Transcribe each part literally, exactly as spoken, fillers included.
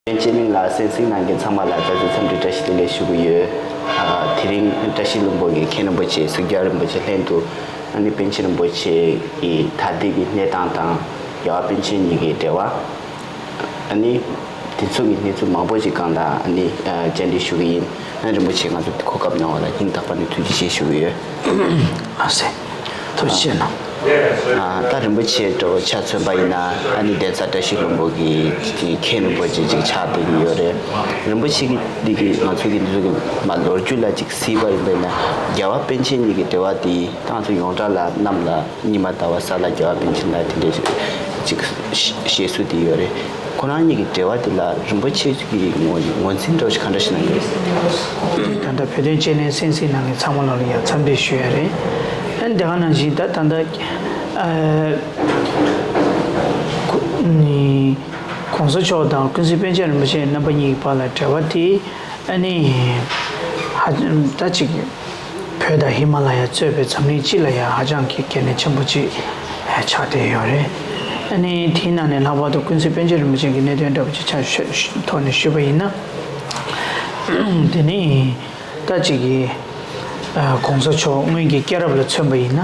པཎ་ཆེན་གླིང་ལ་གསན་གཟིགས་གནང་མཁན་ཚང་མ་ལ་བཀྲ་ཤིས་འཚམས་འདྲི་བཀྲ་ཤིས་བདེ་ལེགས་ཞུ་གི་ཡོད། ཨ། དེ་རིང་བཀྲ་ཤིས་ལྷུན་པོ་གི་མཁན་རིན་པོ་ཆེ་གཟུགས་རྒྱལ་རིན་པོ་ཆེ་ལྷན་དུ། ཨ་ནི་པཎ་ཆེན་རིན་པོ་ཆེ་གི་ད་ལྟའི་གི་གནས་སྟངས་དང་། རྒྱལ་བ་པཎ་ཆེན་གཉིས་ཀྱི་འབྲེལ་བ། ཨ་ནི་དེ་ཚོ་གི་གནས་ཚུལ་མང་པོ་ཞིག་སྒང་ལ་ཨ་ནི་ཨ་བཅར་འདྲི་ཞུ་གི་ཡིན། ཨ། རིན་པོ་ཆེ་ང་ཚོ་གོ་སྐབས་གནང་བ་ལ་སྙིང་ཐག་པ་ནས་ཐུགས་རྗེ་ཆེ་ཞུ་གི་ཡོད། ཨ་ཟེ། ཐུགས་རྗེ་ཆེ་གནང་། ཨ། ད་རིན་པོ་ཆེ་འདྲ་བོ་ཆ་མཚོན་པ་ཡིན་ན། ཨ་ནི་གདན་ས་བཀྲ་ཤིས་ལྷུན་པོ་གི་གི་མཁན་རིན་པོ་ཆེ་ཅིག་ཆགས་བསྡད་ཀྱི་ཡོད་རེད། རིན་པོ་ཆེ་གི་འདི་གི་ང་ཚོ་གི་འདི་ཚོ་གི་མ་ལོ་རྒྱུས་ལ་ཅིག་གཟིགས་པ་ཡིན་པ་ཡིན་ན། རྒྱལ་བ་པཎ་ཆེན་གཉིས་ཀྱི་འབྲེལ་བ་དེ་ད་ང་ཚོ་ཡོངས་གྲགས་ལ་གནམ་ལ་ཉི་མ་ཟླ་བ་ས་ལ་རྒྱལ་བ་པཎ་ཆེན་ལ་དེ་འདྲའི་ཅིག་བཤད་སྲོལ་དེ་ཡོད་རེད། ཁོ་རང་གཉིས་ཀྱི་འབྲེལ་བ་དེ་ལ་རིན་པོ་ཆེ་གི་ངོས་ངོས་འཛིན་འདྲ་བོ་ཞིག་ག་འདྲ་ཞིག་གནང་གི་རེད། ད་ལྟ་བོད་དོན་སྤྱི་ནས་གསན་གཟིགས་གནང་མཁན་ཚང་མ་ལ་ཡང་འཚམས་འདྲི་ཞུ་ཡ་རེད། ཨ་ནི་དེ་ག་ནང་བཞིན་ད་ད་ལྟ་ཨ་ཁོ་ནི་གོང་ས་མཆོག་དང་ཀུན་གཟིགས་པཎ་ཆེན་རིན་པོ་ཆེ་རྣམ་པ་གཉིས་ཀྱི་བར་ལ་འབྲེལ་བ་དེ། ཨ་ནི་ཧ་ད་ཅིག་བོད་དང་ཧི་མ་ལ་ཡ་གཙོས་པའི་འཛམ་གླིང་སྤྱི་ལ་ཡང་ཧ་ཅང་གི་གལ་གནད་ཆེན་པོ་ཅིག་ཆགས་བསྡད་ཡོད་རེད། ཨ་ནི་དེའི་ནང་ནས་ལྷག་པར་དུ་ཀུན་གཟིགས་པཎ་ཆེན་རིན་པོ་ཆེ་གི་གནད་དོན་འདྲ་པོ་ཅིག་ཆ་ཤོད་ཐོག་ནས་ཞུས་པ་ཡིན་ན། དེ་ནི་ད་ཅིག་གི་ཨ་གོང་ས་མཆོག་སྔོན་གྱི་སྐྱེས་རབས་ལ་མཚོན་པ་ཡིན་ན།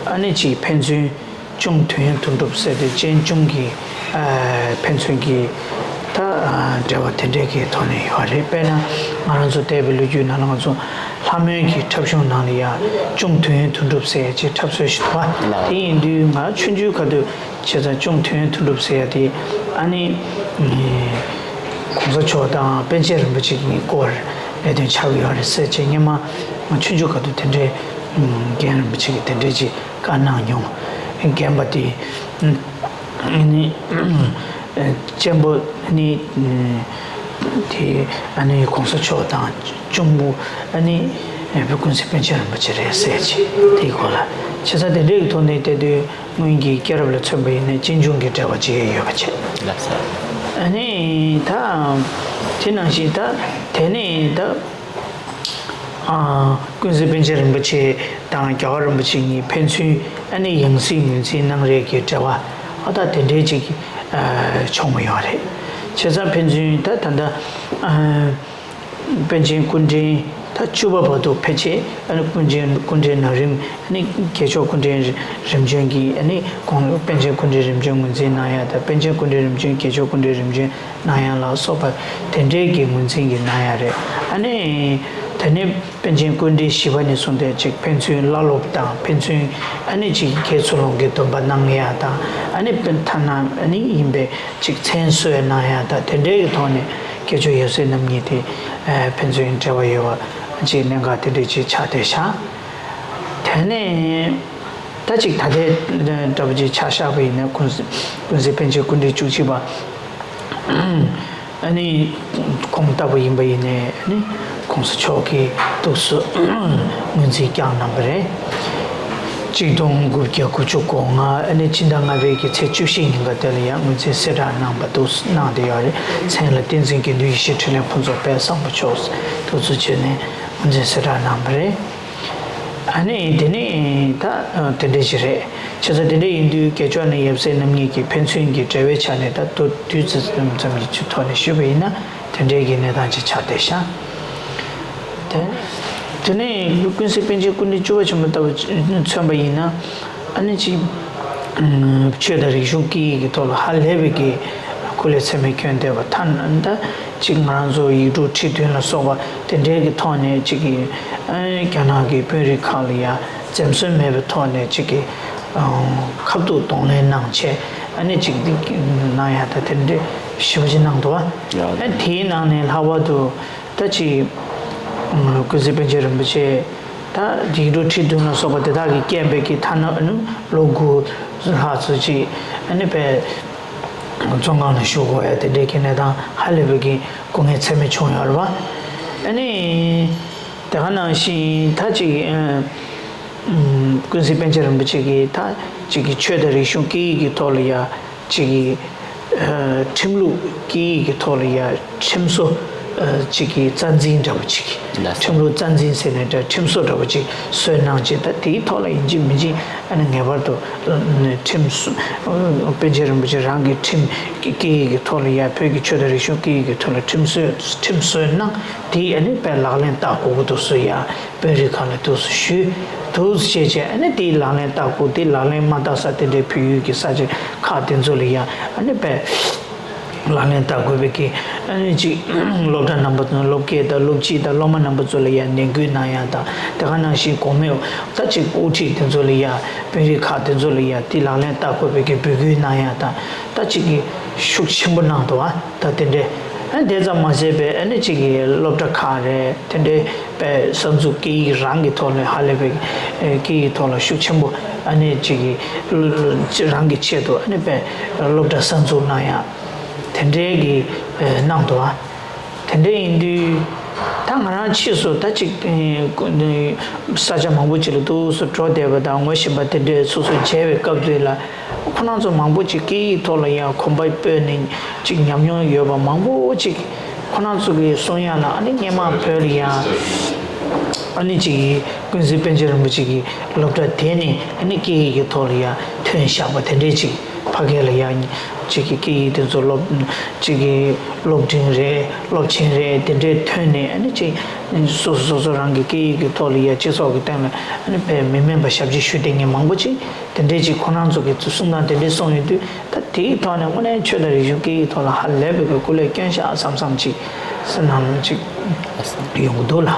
ཨ་ནི་ཅིག་ཕན་ཚུན་གཅུང་དུས་ཡུན་དོན་གྲུབ་ཟེར་ཏེ་གཅེན་གཅུང་གི་ཨ་ཕན་ཚུན་གྱི་ད་ཨ་འབྲེལ་བ་དེ་འདྲས་ཀྱི་ཐོག་ནས་ཡོད་རེད། དཔེར་ན་ང་རང་ཚོ་འདས་པའི་ལོ་རྒྱུས་ནང་ལ་ང་ཚོ་ལྷ་མོའི་གི་འཁྲབ་གཞུང་ནང་ལ་ཡང་གཅུང་དུས་ཡུན་དོན་གྲུབ་ཟེར་ཅིག་འཁྲབ་སྲོལ་ཞིག་འདུག་པ། དེ་ཡིན་དུས་ང་ཆུང་ཆུང་སྐབས་དུས་བྱས་ཙང་གཅུང་དུས་ཡུན་དོན་གྲུབ་ཟེར་ཡ་དེ་ཨ་ནི་གོང་ས་མཆོག་དང་པཎ་ཆེན་རིན་པོ་ཆེ་གཉིས་སྐོར་ལས་དོན་ཆགས་ཀྱི་ཡོད་རེད་ཟེར་བྱས། སྔོན་མ་ང་ཆུང་ཆུང་སྐབས་དུས་དེ་འདྲའི་རྒན་རིན་པོ་ཆེ་གིས་དེ་འདྲའི་ཅིག་བཀའ་གནང་མྱོང་། རྒན་པ་དེ་ནི་གཅེན་པོ་ནི་དེ་ཨ་ནི་གོང་ས་མཆོག་དང་གཅུང་པོ་ཨ་ནི་བོད་ཀུན་གཟིགས་པཎ་ཆེན་རིན་པོ་ཆེ་རེད་ཟེར་ཅིག་དེའི་སྐོར་ལ་བྱས་ཙང་དེ་འདྲའི་གི་ཐོག་ནས་བལྟས་དུས། སྔོན་གྱི་སྐྱེས་རབས་ལ་མཚོན་པ་ཡིན་ན་གཅེན་གཅུང་གི་འབྲེལ་བ་ཅིག་ཡོད་པ་བྱས། ལགས་སོ། ཨ་ནི་ད་དེ་ནང་བཞིན་ད་དེ་ནས་ད་ཨ་ཀུན་གཟིགས་པཎ་ཆེན་རིན་པོ་ཆེ་དང་རྒྱལ་བ་རིན་པོ་ཆེ་གཉིས་ཕན་ཚུན་ཨ་ནི་ཡང་སྲིད་ངོས་འཛིན་གནང་རེས་ཀྱི་འབྲེལ་བ་ཨ་ད་དེ་འདྲའི་ཅིག་ཨ་བྱུང་ཡོད་རེད། བྱས་ཙང་ཕན་ཚུན་ད་ད་ལྟ་ཨ། པཎ་ཆེན་སྐུ་ཕྲེང་ད་བཅུ་པ་བར་དུ་ཕལ་ཆེར་ཨ་ནི་སྐུ་ཕྲེང་སྐུ་ཕྲེང་ནང་རིམ། ཨ་ནི་རྒྱལ་མཆོག་སྐུ་ཕྲེང་རིམ་བྱོན་གྱི་ཨ་ནི་གོང་པཎ་ཆེན་སྐུ་ཕྲེང་རིམ་བྱོན་ངོས་འཛིན་གནང་ཡ་དང་། པཎ་ཆེན་སྐུ་ཕྲེང་རིམ་བྱོན་རྒྱལ་མཆོག་སྐུ་ཕྲེང་རིམ་བྱོན་གནང་ཡ་ལ་སོགས་པ་དེ་འདྲའི་གི་ངོས་འཛིན་གྱི་གནང་ཡ་རེད། ཨ་ནི་དེ་ནས་པཎ་ཆེན་སྐུ་ཕྲེང་བཞི་པ་ནས་བཟུང་སྟེ་ཅིག་ཕན་ཚུན་བླ་སློབ་དང་། ཕན་ཚུན་ཨ་ནི་ཅིག་དགེ་ཚུལ་སློང་གི་སྡོམ་པ་གནང་ཡ་དང་། ཨ་ནི་ཐ་ན་ཨ་ནི་ཡིན་པའི་ཅིག་མཚན་གསོལ་གནང་ཡ་དང་། དེ་འདྲའི་གི་ཐོག་ནས་དགེ་སྦྱོར་ཡབ་སྲས་རྣམ་གཉིས་དེ་ཨ་ཕན་ཚུན་འབྲེལ་བ་ཡོད་པ་ཅིག་གནད་འགག་དེ་འདྲ་ཅིག་ཆགས་བསྡད་ཤག་དེ་ནས་ད་ཅིག་ད་ལྟའི་འདྲ་པོ་ཅིག་ཆ་བཞག་པ་ཡིན་ན། ཀུན་གཟིགས་ཀུན་གཟིགས་པཎ་ཆེན་སྐུ་ཕྲེང་བཅུ་གཅིག་པ་ཨ་ནི་ཁོང་ལྟ་བུ་ཡིན་པ་ཡིན་ནའི། ཨ་ནི་གོང་ས་མཆོག་གིས་འདུག་སེ་ངོས་འཛིན་བསྐྱངས་གནང་བ་རེད། གཅིག་སྟོང་དགུ་བརྒྱ་དགུ་བཅུ་གོ་ལྔ། ཨ་ནི་ཕྱི་ཟླ་ལྔ་པའི་གི་ཚེས་བཅུ་བཞི་ཉིན་ཀ་དེ་ལ་ཡང་ངོས་འཛིན་གསལ་བསྒྲགས་གནང་བ་འདུག་གནང་བསྡད་ཡོད་རེད། མཚན་ལ་བསྟན་འཛིན་དགེ་འདུན་ཡེ་ཤེས་འཕྲིན་ལས་ཕུན་ཚོགས་དཔལ་བཟང་པོ་མཆོག་འདུག་སེ་བྱས་ནས་ངོས་འཛིན་གསལ་བསྒྲགས་གནང་བ་རེད། ཨ་ནི་དེ་ནི་ད་དེ་འདྲ་ཞིག་རེད། བྱས་ཙང་དེ་འདྲ་ཡིན་དུས་དགེ་སྦྱོར་ནས་ཡབ་སྲས་རྣམ་གཉིས་ཀྱི་ཕན་ཚུན་གྱི་འབྲེལ་བའི་ཆ་ནས་ད་དུ་དུས་ཙམ་ཙམ་གྱི་ཐོག་ནས་ཞུས་པ་ཡིན་ན། དེ་འདྲའི་གི་གནས་སྟངས་ཅིག་ཆགས་བསྡད་ཤག་དེ་དེ་ནས་ཀུན་གཟིགས་པཎ་ཆེན་སྐུ་ཕྲེང་བཅུ་པ་ཆེན་པོ་ལྟ་བུ་མཚོན་པ་ཡིན་ན། ཨ་ནི་ཅིག་ཆོས་དང་རིག་གཞུང་སྐད་ཡིག་གི་ཐོག་ལ་ཧ་ལས་པའི་གི་སྐུ་ལས་ཚད་མེད་བསྐྱོན་བསྡད་པ། ཐ་ན་ད་ཅིག་ང་རང་ཚོ་ཡིག་འབྲུ་ཁྲི་བདུན་ལ་སོགས་པ་དེ་འདྲའི་གི་ཐོག་ནས་ཅིག་གི་ཨ་རྒྱ་ནག་གི་དཔོན་རིགས་ཁག་ལ་ཡ་འཛེམ་ཟོན་མེད་པའི་ཐོག་ནས་ཅིག་གི་ཨ་ཁ་ཐུག་གདོང་ལེན་གནང་བྱས། ཨ་ནི་ཅིག་འདི་གནང་ཡ་ད་དེ་འདྲ་ཞེ་པོ་ཅིག་གནང་འདུག་བ། ཡ། ཨ་དེའི་ནང་ནས་ལྷག་པར་དུ་ད་ཅིག་ཀུན་གཟིགས་པཎ་ཆེན་རིན་པོ་ཆེ་ད་ཡིག་འབྲུ་ཁྲི་བདུན་ལ་སོགས་པ་དེ་དག་གི་རྐྱེན་པས་ཀྱི་ཐ་ན་ཨ་ནི་ལོ་དགུ་ལྷག་ཙམ་ཅིག་ཨ་ནི་བཙོན་ཁང་ལ་བཞུགས་དགོས་ཡ་དེ་འདྲའི་གི་གནས་སྟངས་ཧ་ལས་པའི་གི་སྐུ་ངལ་ཚད་མེད་བྱུང་ཡོད་རེད་བ། ཨ་ནི་དེ་ག་ནང་བཞིན་ད་ཅིག་ཨ། ཀུན་གཟིགས་པཎ་ཆེན་རིན་པོ་ཆེ་གིས་ད་ཅིག་གི་ཆོས་དང་རིག་གཞུང་སྐད་ཡིག་གི་ཐོག་ལ་ཡ་ཅིག་གི་ཨ་ཁྲིམས་ལུགས་སྐད་ཡིག་གི་ཐོག་ལ་ཡ་ཁྲིམས་བཟོ་ གཅིག་གི་རྩ་འཛིན་འདྲ་པོ་གཅིག་ལགས་སོ། ཁྲིམས་ལུགས་རྩ་འཛིན་ཟེར་ནས་འདྲ་ཁྲིམས་བཟོ་འདྲ་པོ་གཅིག་བཟོས་གནང་བྱས། ད་དེའི་ཐོག་ལ་ཡིན་གཅིག་མིན་གཅིག་ཨ་ནི་ངེས་པར་དུ་ཁྲིམས་པཎ་ཆེན་རིན་པོ་ཆེ་རང་གི་ཁྲིམས་ཀྱི་སྐད་ཡིག་གི་ཐོག་ལ་ཡ། བོད་ཀྱི་ཆོས་དང་རིག་གཞུང་སྐད་ཡིག་གི་ཐོག་ལ་ཁྲིམས་བཟོས་ཁྲིམས་བཟོས་གནང་། དེ་ཨ་ནི་དཔེ་ལག་ལེན་བསྟར་དགོས་ཀྱི་འདུག་ཟེར་ཡ། དཔོན་རིགས་ཁག་ལ་འདུག་སེ་ཞུས། འདུག་སེ་བྱས་བྱས་ཨ་ནི་དེ་ལག་ལེན་བསྟར་དགོས། དེ་ལག་ལེན་མ་བསྟར་ས་དེ་འདྲའི་བོད་ཡུལ་གྱི་ས་ཆ་ཁག་དེ་ཚོ་ལ་ཡ་ཨ་ནི་དཔེ་ལག་ལེན་བསྟར་དགོས་པའི་གི་ཨ་ནི་ཅིག་སློབ་གྲྭ་རྣམ་པ་ཚོ། སློབ་དགེ་དང་སློབ་སྤྱི་དང་སློབ་མ་རྣམ་པ་ཚོ་ལ་ཡ་ནན་སྐུལ་གནང་ཡ་དང་། དེ་ག་ནང་བཞིན་གོང་མའི་ད་ཅིག་དབུ་ཁྲིད་དེ་ཚོ་ལ་ཡ། དཔོན་རིགས་ཁག་དེ་ཚོ་ལ་ཡ་དེ་ལག་ལེན་བསྟར་དགོས་པའི་གི་འབོད་སྐུལ་གནང་ཡ་དང་། ད་ཅིག་གི་ཤུགས་ཆེན་པོ་གནང་འདུག་ཨ། ད་དེ་འདྲའི་ཨ་དེ་ཙམ་མ་ཟད་པའི་ཨ་ནི་ཅིག་གི་སློབ་གྲྭ་ཁག་རེད། དེ་འདྲའི་པའི་གསར་འཛུགས་སྐད་ཡིག་རང་གི་ཐོག་ལ་ཧ་ལས་པའི་སྐད་ཡིག་ཐོག་ལ་ཤུགས་ཆེན་པོ་ཨ་ནི་ཅིག་གི་རང་གི་ཆེད་དུ་ཨ་ནི་པའི་སློབ་གྲྭ་གསར་འཛུགས་གནང་ཡ་དེ་འདྲའི་གི་གནང་འདུག་ཨ། དེ་འདྲ་ཡིན་དུས་ད་ང་རང་ཕྱིས་སུ་ད་ཅིག་ས་ཆ་མང་པོ་ཅིག་ལ་འདུག་སེ་འགྲོ་བསྡད་པ་དང་ངོ་ཤེས་པ་དེ་འདྲས་སོ་སོ་མཇལ་བའི་སྐབས་དེ་ལ། ཁོ་རང་ཚོ་མང་པོ་ཅིག་སྐད་ཡིག་ཐོག་ལ་ཡང་གོམ་པ་སྤོས་ནས་ཅིག་ཉམས་མྱོང་ཡོད་པ་མང་པོ་ཅིག་ཁོ་རང་ཚོ་གི་གསུང་ཡ་ལ་ཨ་ནི་སྔོན་མ་བོད་ལ་ཡང་ཨ་ནི་ཅིག་ཀུན་གཟིགས་པཎ་ཆེན་རིན་པོ་ཆེ་གི་སློབ་གྲྭ་དེ་ནས་ཨ་ནི་སྐད་ཡིག་གི་ཐོག་ལ་ཡང་ཐོན་བཞག་པ་དེ་འདྲས་ཅིག་ཕ་གི་ལ་ཡང་ཅིག་གི་སྐད་ཡིག་དེ་ཚོ་སློབ་ཅིག་གི་སློབ་འབྲིང་རེད། སློབ་ཆེན་རེད། དེ་འདྲས་ཐོན་ནས་ཨ་ནི་ཅིག་སོ་སོ་སོ་སོ་རང་གི་སྐད་ཡིག་གི་ཐོག་ལ་ཡ་སྤྱི་ཚོགས་ཀྱི་སྟེང་ལ་ཨ་ནི་དཔེ་མི་དམན་པ་ཞབས་ཕྱི་ཞུ་བསྡད་མཁན་མང་པོ་ཅིག་དེ་འདྲས་ཅིག་ཁོ་རང་ཚོ་གི་གསུང་སྟངས་དེ་འདྲས་གསུངས་ཡོང་དུས། ད་དེའི་ཐོག་ནས་དངོས་གནས་ཆོས་དང་རིག་གཞུང་སྐད་ཡིག་ཐོག་ལ་ཧ་ལས་པའི་གི་སྐུ་ལས་བསྐྱོན་ཤག་བསམ་བསམ་ཅིག་སེམས་ནང་ལ་ཅིག་ཡོང་གི་འདུག་ལ།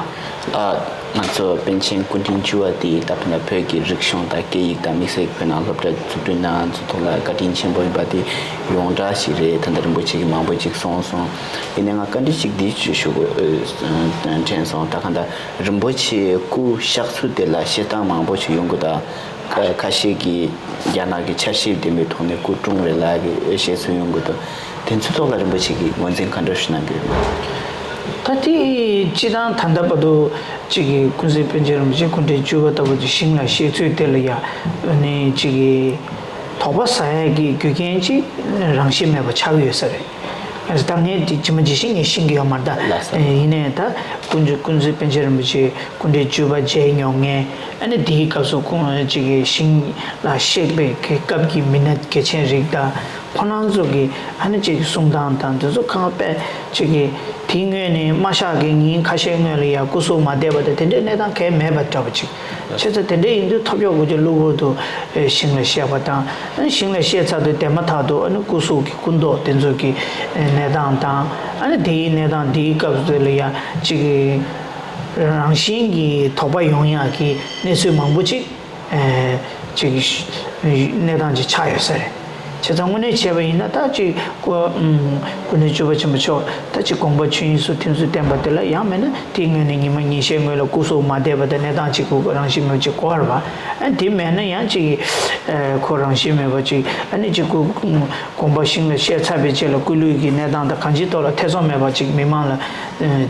ཨ། ང་ཚོ་པཎ་ཆེན་སྐུ་ཕྲེང་བཅུ་བ་དེས་ད་ཕན་ན་བོད་ཀྱི་རིག་གཞུང་དང་སྐད་ཡིག་དང་དམིགས་བསལ་གྱི་བོད་ནང་སློབ་གྲྭ་འཛུགས་སྐྲུན་གནང་ཚུལ་ཐོག་ལ་བཀའ་དྲིན་ཆེན་པོ་ཡིན་པ་དེ་ཡོངས་གྲགས་ཤིག་རེད། ད་ལྟ་རིན་པོ་ཆེ་གིས་མང་པོ་ཅིག་གསུངས་སོང་། ཡིན་ནའི་ང་བཀའ་འདྲི་ཅིག་འདི་ཞུ་དགོས་དྲན་སོང་། ད་གང་ལྟར་རིན་པོ་ཆེའི་སྐུ་གཤེགས་ཚུལ་དེ་ལ་བཤད་སྟངས་མང་པོ་ཞིག་ཡོང་གི། ད་ཁ་ཤས་ཀྱིས་རྒྱ་ནག་གི་ཆ་ཤས་ལྡན་པའི་ཐོག་ནས་སྐུ་བཀྲོངས་རེད་ལབ་ཀྱི་བཤད་ཚུལ་ཡོང་གི་འདུག་དེ་ཚོའི་ཐོག་ལ་རིན་པོ་ཆེ་གིས་ངོས་འཛིན་ག་འདྲ་ཞིག་གནང་གི་ཡོད་མེད། ད་དེ་སྤྱིར་བཏང་ད་ལྟ་བར་དུ་གཅིག་གི་ཀུན་གཟིགས་པཎ་ཆེན་རིན་པོ་ཆེ་སྐུ་ཕྲེང་བཅུ་པ་ལྟ་བུ་ཅིག་ཤིང་ལ་གཤེགས་ཚུལ་དེ་ལ་ཡ་ནི་གཅིག་གི་དོགས་པ་ཟ་ཡ་གི་རྒྱུ་རྐྱེན་ཅིག་རང་བཞིན་མེད་པ་ཆགས་ཀྱི་ཡོད་ས་རེད། ད་ངས་དེ་ཇི་མ་ཇི་བཞིན་ངས་ཤེས་ཀྱི་ཡོད་མ་རེད། ད་ལགས་སོ། ཡིན་ནའི་ད་ཀུན་གཟིགས་ཀུན་གཟིགས་པཎ་ཆེན་རིན་པོ་ཆེ་སྐུ་ཕྲེང་བཅུ་པ་མཇལ་མྱོང་མཁན། ཨ་ནི་དེའི་སྐབས་སུ་ཁོང་གཅིག་གི་ཤིང་ལ་གཤེགས་པའི་གི་སྐབས་ཀྱི་མི་སྣ་གལ་ཆེན་རིགས་དང་ཁོ་རང་ཚོ་གི་ཨ་ནི་གཅིག་གི་གསུང་སྟངས་དང་དེ་ཚོ་གང་དཔེ་གཅིག་གི་དེའི་སྔོན་ནས་མ་གཤེགས་ཀྱི་ཉིན་ཁ་ཤས་སྔོན་ལ་ཡ་སྐུ་གཟུགས་མ་བདེ་བ་དང་དེ་འདྲའི་གནས་སྟངས་གང་ཡང་མེད་པ་འདྲ་པོ་ཅིག་བྱས་ཙང་དེ་འདྲ་ཡིན་དུས་ཐབས་མཆོག་དགོས་ཀྱི་གློ་བུར་དུ་ཤིང་ལ་གཤེགས་པ་དང་། ཨ་ནི་ཤིང་ལ་གཤེགས་ཚར་དུས་དེ་མ་ཐག་ཏུ་ཨ་ནི་སྐུ་གཟུགས་ཀྱི་སྐུ་མདོག་དེ་ཚོ་གི་གནས་སྟངས་དང་། ཨ་ནི་དེའི་གནས་སྟངས་དེའི་སྐབས་སུ་ལ་ཡ་གཅིག་གི་རང་བཞིན་གྱི་དོགས་པ་ཡོང་ཡག་གི་གནས་ཚུལ་མང་པོ་ཅིག་ཅིག་གནས་སྟངས་ཅིག་ཆགས་ཡོད་ས་རེད། བྱས་ཙང་དངོས་གནས་བྱས་པ་ཡིན་ན་ད་ཅིག་སྐུ་སྐུ་ཕྲེང་བཅུ་པ་ཆེན་པོ་མཆོག་ད་ཅིག་དགོངས་པ་ཆོས་དབྱིངས་སུ་ཐིམ་ཚུལ་བསྟན་པ་དེ་ལ་ཡང་མིན་ན་དེའི་སྔོན་ནས་ཉི་མ་ཉིན་ཤས་སྔོན་ལ་སྐུ་གཟུགས་མ་བདེ་བ་དང་གནས་སྟངས་ཅིག་གི་རང་བཞིན་མེད་པ་ཅིག་གོ་བ་རེད་པ། ཨ་དེ་མེད་ན་ཡང་ཅིག་ཁོ་རང་བཞིན་མེད་པ་ཅིག་ཨ་ནི་ཅིག་སྐུ་དགོངས་པ་ཤིང་ལ་གཤེགས་ཚར་བའི་རྗེས་ལ་སྐུ་ལུས་ཀྱི་གནས་སྟངས་དང་གང་ཅིའི་ཐོག་ལ་ཐེ་ཚོམ་མེད་པ་ཅིག་མི་མང་ལ་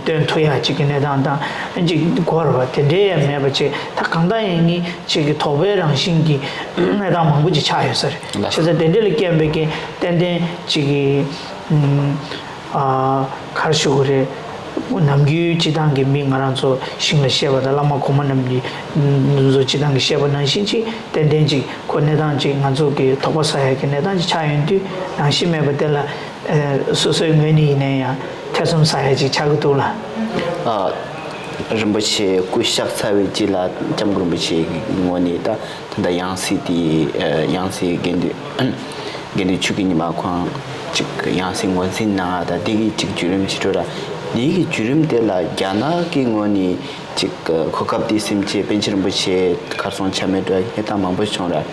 སྟོན་ཐུབ་ཡག་ཅིག་གི་གནས་སྟངས་དང་ཨ་ཅིག་གོ་བ་རེད་པ། དེ་འདྲའི་ཡང་མེད་པ་ཅིག་ད་གང་ལྟར་ཡིན་ནའི་ཅིག་གི་དོགས་པའི་རང་བཞིན་གྱི་གནས་སྟངས་མང་པོ་ཅིག་ཆགས་ཡོད་ས་རེད། བྱས་ཙང་དེ་འདྲ་ལ་བརྟེན་པའི་གི་ཏན་ཏན་ཅིག་གི་ཨ་ག་རེ་ཞུ་དགོས་རེད། ནམ་རྒྱུན་སྤྱིར་བཏང་གི་མི་ང་རང་ཚོ་ཤིང་ལ་གཤེགས་པ་དང་བླ་མ་གོང་མ་རྣམས་ཀྱི་ང་ཚོ་སྤྱིར་བཏང་གི་གཤེགས་པ་ནང་བཞིན་ཅིག་ཏན་ཏན་ཅིག་ཁོ་གནས་སྟངས་ཅིག་ང་ཚོ་གི་དོགས་པ་ཟ་ཡག་གི་གནས་སྟངས་ཅིག་ཆགས་ཡོང་དུས་རང་བཞིན་མེད་པ་དེ་ལ་ཨ་སོ་སོའི་ངོས་ནས་ཡིན་ན་ཡང་ཐེ་ཚོམ་ཟ་ཡག་ཅིག་ཆགས་ཀྱི་འདུག་ལ། ཨ། རིན་པོ་ཆེ་སྐུ་གཤེགས་ཚར་བའི་རྗེས་ལ་སྐྱབས་མགོན་རིན་པོ་ཆེ་གི་ངོས་ནས་ད་ད་ལྟ་ཡང་སྲིད་དེ་ཡང་སྲིད་དགེ་འདུན་དགེ་འདུན་ཆོས་ཀྱི་ཉི་མ་ཁོང་ཅིག་ཡང་སྲིད་ངོས་འཛིན་གནང་བ་དང་དེ་གི་ཅིག་བརྒྱུད་རིམ་ཞིག་འགྲོ་ར། དེ་གི་བརྒྱུད་རིམ་དེ་ལ་རྒྱ་ནག་གི་ངོས་ནས་ཅིག་གོ་སྐབས་དེ་ཟིན་བྱས་པཎ་ཆེན་རིན་པོ་ཆེ་གར་སོང་ཆ་མེད་འགྲོ་ཡ་གི་གནས་སྟངས་མང་པོ་བྱུང་ར།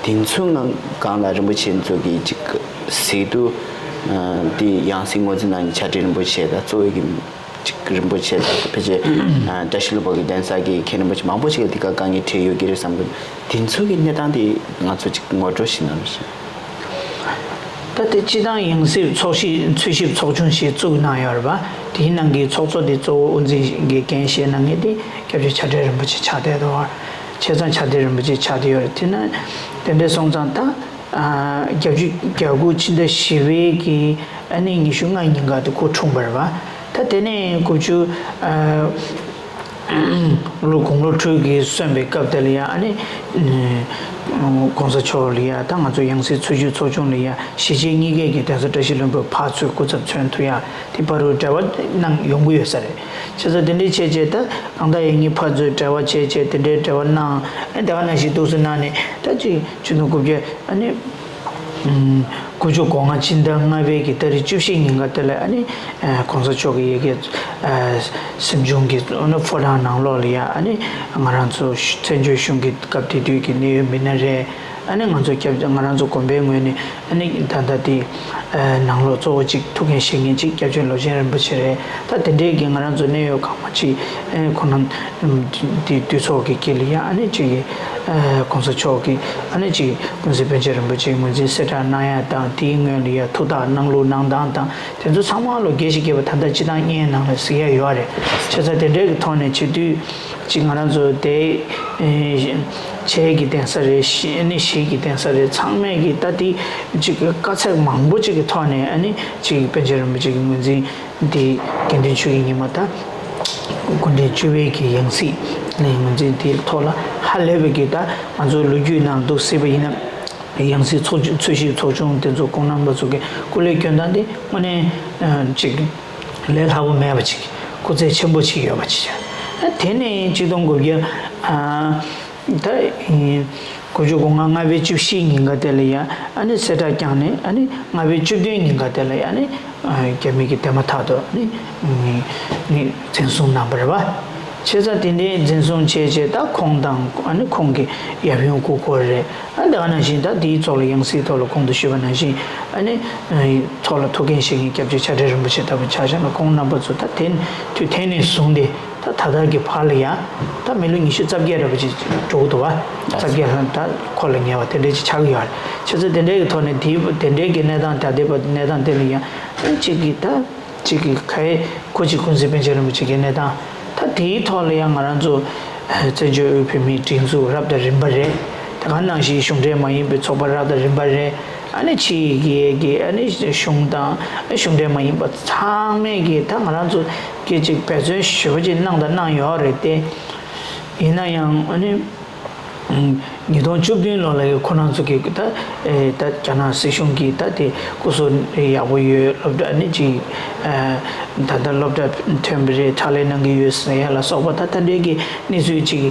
དེ་ཚོའི་ངང་སྒང་ལ་རིན་པོ་ཆེ་ཚོ་གི་ཅིག་ཟེར་དུས་དེ་ཡང་སྲིད་ངོས་འཛིན་གནང་མཁན་ཕྱག་སྦྲེལ་རིན་པོ་ཆེ་དང་གཙོ་བོ་གི་ཅིག་རིན་པོ་ཆེ་དང་ཕལ་ཆེར་བཀྲ་ཤིས་ལྷུན་པོ་གི་གདན་ས་གི་མཁན་རིན་པོ་ཆེ་མང་པོ་ཞིག་ལ་འདི་ག་དཀའ་ངལ་འཕྲད་ཡོད་ཀྱི་རེད་བསམ་གི། དེ་ཚོ་གི་གནས་སྟངས་དེ་ང་ཚོ་ཅིག་ངོ་སྤྲོད་ཞིག་གནང་རོགས་ཞུ། ད་དེ་སྤྱིར་བཏང་ཡང་སྲིད་ཚོགས་ཞིབ་འཚོལ་ཞིབ་ཚོགས་ཆུང་ཞིག་བཙུགས་གནང་ཡོད་རེད་པ། དེའི་ནང་གི་ཚོགས་གཙོ་དེ་གཙོ་བོ་དབུ་འཛིན་གྱི་འགན་བཞེས་གནང་མཁན་དེ་སྐྱབས་རྗེ་ཕྱག་སྦྲེལ་རིན་པོ་ཆེ་ཆགས་བསྡད་འདུག་བྱས་ཙང་ཕྱག་སྦྲེལ་རིན་པོ་ཆེ་ཆགས་བསྡད་ཡོད་རེད། དེ་ན་དེ་འདྲ་སོང་ཙང་ད། བརྒྱད་ཅུ་གྱ་དགུ་ཕྱི་ཟླ་བཞི་པའི་གི་ཨ་ནི་ཉི་ཤུ་ལྔ་ཉིན་ཀ་དེ་སྐུ་འཁྲུངས་པ་རེད་པ། ད་ ད་དེ་ནས་དགུ་བཅུ་ལོ་དགུང་ལོ་དྲུག་གི་སོན་པའི་སྐབས་དེ་ལ་ཡང་ཨ་ནི་གོང་ས་མཆོག་ལ་ཡང་ད་ང་ཚོ་ཡང་སྲིད་འཚོ་བཅུད་ཚོགས་ཆུང་ལ་ཡང་གཞིས་བྱེས་གཉིས་ཀའི་གི་གདན་ས་བཀྲ་ཤིས་ལྷུན་པོ་ཕར་ཚུར་སྐུ་ཚབ་མཚོན་ཐུབ་ཡ་དེ་བར་དུ་འབྲེལ་བ་གནང་ཡོང་གི་ཡོད་ས་རེད། བྱས་ཙང་དེ་འདྲའི་བྱས་བྱས་ད་གང་ལྟར་ཡང་གཉིས་ཕར་ཚུར་འབྲེལ་བ་བྱས་བྱས་དེ་འདྲའི་འབྲེལ་བ་གནང་ཨ་ནི་དེ་ག་ནང་བཞིན་འདུག་སེ་གནང་ནས་ད་ཅིག་ཆུ་ནང་རྐུབ་བཀྱག་ཨ་ནི། དགུ་བཅུ་གོ་ལྔ་སྤྱི་ཟླ་ལྔ་པའི་གི་ཏ་རིག་བཅུ་བཞི་ཉིན་ཀ་དེ་ལ་ཨ་ནི་གོང་ས་མཆོག་གི་ཡ་གི་གཟིམ་ཆུང་གི་ཕོ་བྲང་ནང་ལོགས་ལ་ཡ་ཨ་ནི་ང་རང་ཚོ་བཙན་བྱོལ་གཞུང་གི་སྐབས་དེ་དུས་ཀྱི་གནད་ཡོད་མི་སྣ་རེད། ཨ་ནི་ང་ཚོ་སྐྱབས་ང་རང་ཚོ་དགོན་པའི་ངོས་ནས་ཨ་ནི་ད་ལྟ་དེ་ནང་ལོགས་གཙོ་བོ་གཅིག་ཐུགས་འགན་བཞེས་མཁན་གཅིག་སྐྱབས་རྗེ་ལོ་ཆེན་རིན་པོ་ཆེ་རེད། ད་དེ་འདྲའི་གི་ང་རང་ཚོ་གནད་ཡོད་གང་མ་གཅིག་ཁོང་རྣམས་དེ་དུས་ཚོགས་ཀྱི་དཀྱིལ་ལ་ཡ་ཨ་ནི་གཅིག་གི་གོང་ས་མཆོག་གི་ཨ་ནི་གཅིག་ཀུན་གཟིགས་པཎ་ཆེན་རིན་པོ་ཆེའི་ངོས་འཛིན་གསལ་བསྒྲགས་གནང་ཡ་དང་དེའི་སྔོན་ལ་ཡ་ཐུགས་ཐག་གནང་ལུགས་གནང་སྟངས་དང་དེ་ཚོ་ཚང་མ་ལོ་རྒྱས་ཤིག་རྒྱས་པ་ད་ལྟ་སྤྱི་བཏང་བརྙན་ནང་ལ་གཟིགས་ཡ་ཡོད་རེད། བྱས་ཙང་དེ་འདྲའི་གི་ཐོག་ནས་བྱེད་དུས་གཅིག་ང་རང་ཚོ་དེ་ཆེད་ཀྱི་གདན་ས་རེད། གཞིས་ནི་གཞིས་ཀྱི་གདན་ས་རེད། ཚང་མས་གི་ད་དེ་གཅིག་དཀའ་ཚེགས་མང་པོ་གཅིག་གི་ཐོག་ནས་ཨ་ནི་གཅིག་པཎ་ཆེན་རིན་པོ་ཆེ་གི་ངོས་འཛིན་དེ་དགེ་འདུན་ཆོས་ཀྱི་ཉི་མ་ད་སྐུ་ཕྲེང་བཅུ་པའི་གི་ཡང་སྲིད་ལས་ངོས་འཛིན་དེའི་ཐོག་ལ་ཧ་ལས་པའི་གི་ད་ང་ཚོ་ལོ་རྒྱུས་ནང་འདུག་སྲིད་པ་ཡིན་ན། ཡང་སྲིད་ཚོགས་ཆུང་འཚོལ་ཞིབ་ཚོགས་ཆུང་དེ་ཚོ་ཁོང་རྣམ་པ་ཚོ་གི་སྐུ་ལས་སྐྱོན་སྟངས་དེ་དངོས་གནས་ཅིག་ལས་སླ་པོ་མེད་པ་ཅིག་སྐུ་ཚེགས་ཆེན་པོ་ཅིག་ཡོད་པ་ཅིག་ད་དེ་ནས་ཆིག་སྟོང་དགུ་བརྒྱ་ད་དགུ་བཅུ་གོ་ལྔ་ལྔ་པའི་བཅུ་བཞི་ཉིན་ཀ་དེ་ལ་ཡང་ཨ་ནི་གསལ་བསྒྲགས་བསྐྱངས་ནས་ཨ་ནི་ལྔ་པའི་བཅུ་བདུན་ཉིན་ཀ་དེ་ལ་ཡང་ཨ་ནི། རྒྱ་མི་གི་དེ་མ་ཐག་ཏུ་ནི་ནི་འཛིན་བཟུང་གནང་བ་རེད་བ། བྱས་ཙང་དེ་འདྲའི་འཛིན་བཟུང་བྱས་བྱས་ད་ཁོང་དང་ཨ་ནི་ཁོང་གི་ཡབ་ཡུམ་སྐུ་འཁོར་རེད། ཨ་ད་ག་ནང་བཞིན་ད་དེའི་ཚོགས་ལ་ཡང་སྲིད་ཐོག་ལ་གོང་དུ་ཞུས་པ་ནང་བཞིན་ཨ་ནི་ཚོགས་ལ་ཐུགས་འགན་བཞེས་མཁན་སྐྱབས་རྗེ་ཕྱག་སྦྲེལ་རིན་པོ་ཆེ་ལྟ་བུ་ཆ་བཞག་ན་ཁོང་རྣམ་པ་ཚོ་ད་དེ་དུས་དེ་ནས་བཟུང་སྟེ། ད་ད་ལྟ་གི་བར་ལ་ཡང་ད་མི་ལོ་ཉི་ཤུ་རྩ་བརྒྱད་རེ་བ་ཅིག་འགྲོ་གི་འདུག་བ། རྩ་བརྒྱད་ལྷག་ད་འཁོར་ལ་ཉེ་བ་དེ་འདྲས་ཅིག་ཆགས་ཀྱི་ཡོད་རེད། བྱས་ཙང་དེ་འདྲས་ཀྱི་ཐོག་ནས་དེའི་དེ་འདྲས་ཀྱི་གནས་སྟངས་ད་ལྟའི་བར་གནས་སྟངས་དེ་ལ་ཡང་ཨ་ཅིག་གི་ད་ཅིག་གི་གའི་ཁོ་ཅིག་ཀུན་གཟིགས་པཎ་ཆེན་རིན་པོ་ཆེ་གི་གནས་སྟངས་ད་དེའི་ཐོག་ལ་ཡང་ང་རང་ཚོ་བཙན་བྱོལ་དབུས་བོད་མིའི་སྒྲིག་འཛུགས་རབ་དང་རིམ་པ་རེད། དེ་ག་ནང་བཞིན་གཞུང་འབྲེལ་མ་ཡིན་པའི་ཚོགས་པ་རབ་དང་རིམ་པ་རེད། ཨ་ནི་ཕྱི་ཡི་གི་ཨ་ནི་གཞུང་དང་གཞུང་འབྲེལ་མ་ཡིན་པ་ཚང་མས་གི་ད་ང་རང་ཚོ་གི་ཅིག་འབད་བརྩོན་ཞེ་པོ་ཅིག་གནང་དང་གནང་ཡོད་རེད་དེ། ཡིན་ན་ཡང་ཨ་ནི་ཉིས་སྟོང་བཅུ་བདུན་ལོ་ལ་ཡི་ཁོ་རང་ཚོ་གི་ད་ད་རྒྱ་ནག་སྲིད་གཞུང་གི་ད་དེ་སྐུ་གཟུགས་ཡག་པོ་ཡོད། སློབ་གྲྭ་ཨ་ནི་ཅིག་ད་ལྟ་སློབ་གྲྭ་ཐོན་པ་རེད། ཕྱག་ལས་གནང་གི་ཡོད་ཟེར་ཡ་ལ་སོགས་པ་ད་ད་འདྲའི་གི་གནས་ཚུལ་ཅིག་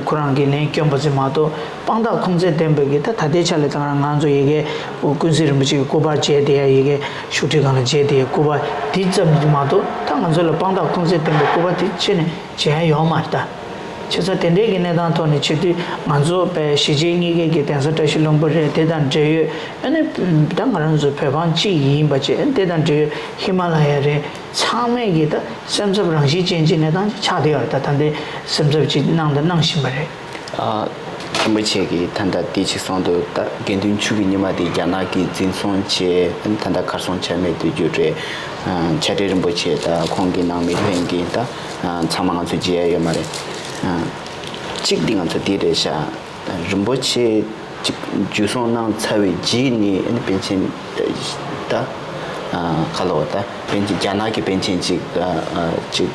ཁོ་རང་གི་ལན་བསྐྱོན་པ་ཟིན་མ་གཏོགས། དཔང་རྟགས་ཁུངས་བཙན་ལྡན་པའི་གི་ད་ད་ལྟའི་ཆ་ལ་ད་ང་རང་ཚོ་ཡི་གེ་ཀུན་གཟིགས་རིན་པོ་ཆེ་གི་སྐུ་པར་མཇལ་བསྡད་ཡ་ཡི་གེ་བཞུགས་ཁྲི་སྒང་ལ་མཇལ་བསྡད་ཡ་སྐུ་པར་འདི་ཙམ་གྱིས་མ་གཏོགས་ད་ང་ཚོ་ལ་དཔང་རྟགས་ཁུངས་བཙན་ལྡན་པའི་སྐུ་པར་དེ་ཕྱེ་ནས་མཇལ་ཡ་ཡོད་མ་རེད་ད། བྱས་ཙང་དེ་འདྲའི་གི་གནས་སྟངས་ཐོག་ནས་བྱེད་དུས་ང་ཚོ་དཔེ་གཞིས་བྱེས་གཉིས་ཀའི་གི་གདན་ས་བཀྲ་ཤིས་ལྷུན་པོ་རེད། དེ་དང་འབྲེལ་ཡོད་ཨ་ནི་ད་ང་རང་ཚོ་བོད་འབངས་གཅིག་ཡིན་པ་བཅས་དེ་དང་འབྲེལ་ཡོད་ཧི་མ་ལ་ཡ་རེད། ཚང་མས་གི་ད་སེམས་འཚབ་རང་བཞིན་ཅན་གྱི་གནས་སྟངས་ཅིག་ཆགས་བསྡད་ཡོད་རེད། ད་ད་ལྟའི་སེམས་འཚབ་ཅིག་གནང་དང་གནང་བཞིན་པ་རེད། ཨ། རིན་པོ་ཆེ་གིས་ད་ལྟ་དེ་ཅིག་གསུངས་འདུག་ད་དགེ་འདུན་ཆོས་ཀྱི་ཉི་མ་དེ་རྒྱ་ནག་གིས་འཛིན་བཟུང་བྱས། ད་ལྟ་གར་སོང་ཆ་མེད་དུ་གྱུར་རེད། ཨ། ཕྱག་སྦྲེལ་རིན་པོ་ཆེ་དང་ཁོང་གི་ནང་མི་ལྷན་རྒྱས་ད་ཨ་ཚང་མ་ང་ཚོ་མཇལ་ཡ་ཡོད་མ་རེད། ཨ། གཅིག་འདི་ང་ཚོ་འདི་རེད་ཤག་རིན་པོ་ཆེ་ཅིག་འཇུ་བཟུང་གནང་ཚར་བའི་རྗེས་ནས་ཨ་ནི་པཎ་ཆེན་ད་ཨ་ཁ་ལོ་ད་པཎ་ཆེན་རྒྱ་ནག་གི་པཎ་ཆེན་ཅིག་ཨ་ཨ་ཅིག་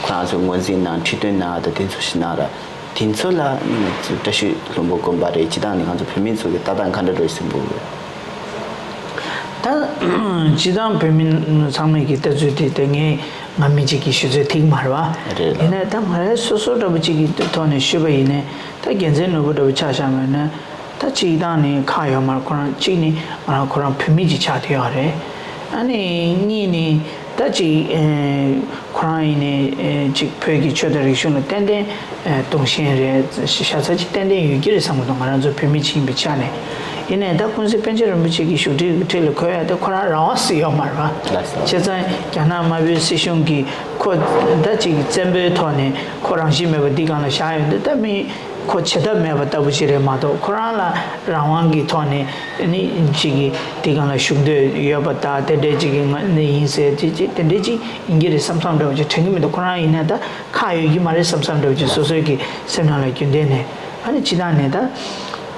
ཁོ་རང་ཚོ་ངོས་འཛིན་གནང་ཁྲི་སྟོན་གནང་ད་དེ་ཚོ་ཞིག་གནང་ར། དེ་ཚོ་ལ་ང་ཚོ་བཀྲ་ཤིས་ལྷུན་པོ་དགོན་པ་རེད། སྤྱི་བཏང་ནས་ང་ཚོ་བོད་མི་ཚོ་གི་ལྟ་སྟངས་ག་འདྲ་འགྲོ་ཟིན་པོ་རེད། ད་སྤྱི་བཏང་བོད་མི་ཚང་མས་ཀྱི་ལྟ་ཚུལ་དེ་དེ་ངས་ང་མི་གཅིག་གིས་ཞུ་ཚོད་ཐིག་མ་རེད་བ། རེད་ལ། ཡིན་ནའི་ད་ང་རའི་སོ་སོ་འདྲ་པོ་གཅིག་གི་ཐོག་ནས་ཞུས་པ་ཡིན་ནའི་ད་རྒྱལ་མཚན་ནོར་བུ་འདྲ་པོ་ཆ་བཞག་པ་ཡིན་ན་ད་སྤྱི་བཏང་ནས་ཁག་ཡོད་མ་རེད། ཁོ་རང་གཅིག་ནི་ང་རང་ཁོ་རང་བོད་མི་གཅིག་ཆགས་བསྡད་ཡོད་རེད། ཨ་ནི་གཉིས་ནི་ད་གཅིག་ཁོ་རང་ཡིན་ནའི་ཅིག་བོད་ཀྱི་ཆོས་དང་རིག་གཞུང་ལ་ཏན་ཏན་ཨ། དུང་ཞེན་རེད། ཤ་ཚ་ཅིག་ཏན་ཏན་ཡོད་ཀྱི་རེད་བསམ་གྱི་འདུག་ང་རང་ཚོ་བོད་མི་ཅིག་ཡིན་པའི་ཆ་ནས། ཡིན་ནའི་ད་ཀུན་གཟིགས་པཎ་ཆེན་རིན་པོ་ཆེ་གི་བཞུགས་ཁྲི་ཁྲི་ལ་འཁོད་ཡ་དེ་ཁོ་རང་རང་དབང་ཞིག་ཡོད་མ་རེད་བ། བྱས་ཙང་རྒྱ་ནག་དམར་པོའི་སྲིད་གཞུང་གིས་ཁོ་ད་ཅིག་བཙན་པོའི་ཐོག་ནས་ཁོ་རང་བཞིན་མེད་པ་འདི་སྒང་ལ་བཞག་ཡོད་འདི་ད་མི་ཁོ་བྱེད་ཐབས་མེད་པ་ལྟ་བུ་ཞིག་རེད་མ་གཏོགས། ཁོ་རང་ལ་རང་དབང་གི་ཐོག་ནས་ནི་ཅིག་གི་འདི་སྒང་ལ་བཞུགས་འདོད་ཡོད་པ་ད་དེ་འདྲའི་ཅིག་གི་ང་ནི་ཡིན་ཟེར་ཅིག་ཅིག་དེ་འདྲའི་ཅིག་ཡིན་གྱི་རེད་བསམ་བསམ་འདྲ་བོ་ཅིག་དྲན་གྱི་མི་འདུག་ཁོ་རང་ཡིན་ན་ད། ཁག་ཡོད་ཀྱི་མ་རེད་བསམ་བསམ་འདྲ་བོ་ཅིག་སོ་སོའི་གི་སེམས་ནང་ལ་རྒྱུན་ལྡན་ནས་ཨ་ནི་སྤྱི་བཏང་ནས་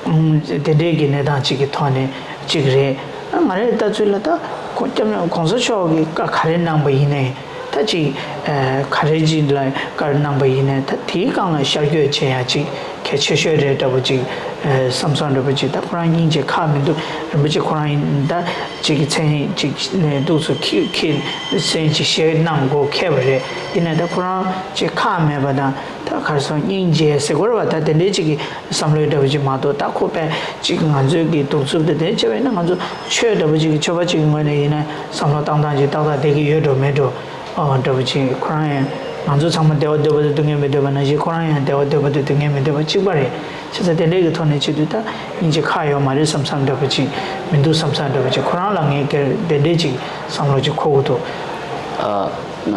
ད་དེ་འདྲའི་གི་གནས་སྟངས་ཅིག་གི་ཐོག་ནས་ཅིག་རེད། ང་རའི་ལྟ་ཚུལ་ལ་ད་ སྐྱབས་མགོན་གོང་ས་མཆོག་གིས་བཀའ་ག་རེ་གནང་པ་ཡིན་ནའི་ད་ཅིག་ག་རེ་ཅིག་ལ་བཀའ་གནང་པ་ཡིན་ནའི་ད་དེའི་སྒང་ལ་ཤར་བསྐྱོད་བྱེད་ཡ་ཅིག་གལ་ཆེ་ཤོས་རེད་འདྲ་པོ་ཅིག་བསམ་བསམ་འདྲ་པོ་ཅིག་ད་ཁོ་རང་སྙིང་རྗེ་ཁག་མི་འདུག་རིན་པོ་ཆེ་ཁོ་རང་ཡིན་ད་ཅིག་གི་མཚན་ཅིག་ནས་འདུག་སུ་ཁྱི་ཁྱི་མཚན་ཅིག་བཞེས་གནང་དགོས་ཁེལ་བ་རེད། ཡིན་ནའི་ད་ཁོ་རང་ཅིག་ཁག་མེད་པ་དང་ད་གར་སོང་སྙིང་རྗེ་ཟེར་དགོས་རེད་བ། ད་དེ་འདྲའི་ཅིག་གི་བསམ་བློའི་འདྲ་པོ་ཅིག་མ་གཏོགས་ད་ཁོ་པས་ཅིག་ང་ཚོའི་གི་གདུག་རྩུབ་དེ་དེ་བྱས་པས་ན་ང་ཚོ་ཆོས་འདྲ་པོ་ཅིག་གི་ཆོས་པ་ཅིག་གི་ངོས་ནས་ཡིན་ན་བསམ་བློ་བཏང་སྟངས་ཅིག་ཏག་ཏག་བསྡད་ཀྱི་ཡོད་འགྲོ་མེད་འགྲོ། ཨོ་འདྲ་པོ་ཅིག་ཁོ་རང་ཡང་ང་ཚོ་ཚང་མ་བདེ་བ་འདོད་པ་དེ་སྡུག་བསྔལ་མི་འདོད་པ་ནང་བཞིན་ཁོ་རང་ཡང་བདེ་བ་འདོད་པ་དེ་སྡུག་བསྔལ་མི་འདོད་པ་གཅིག་པ་རེད། བྱས་ཙང་དེ་འདྲའི་གི་ཐོག་ནས་བྱེད་དུས་ད་སྙིང་རྗེ་ཁག་ཡོད་མ་རེད་བསམ་བསམ་འདྲ་པོ་ཅིག་མི་འདུག་བསམ་བསམ་འདྲ་པོ་ཅིག་ཁོ་རང་ལ་ངས་སྒེར་དེ་འདྲའི་ཅིག་བསམ་བློ་ཅིག་འཁོར་གི་འདུག་ཨ།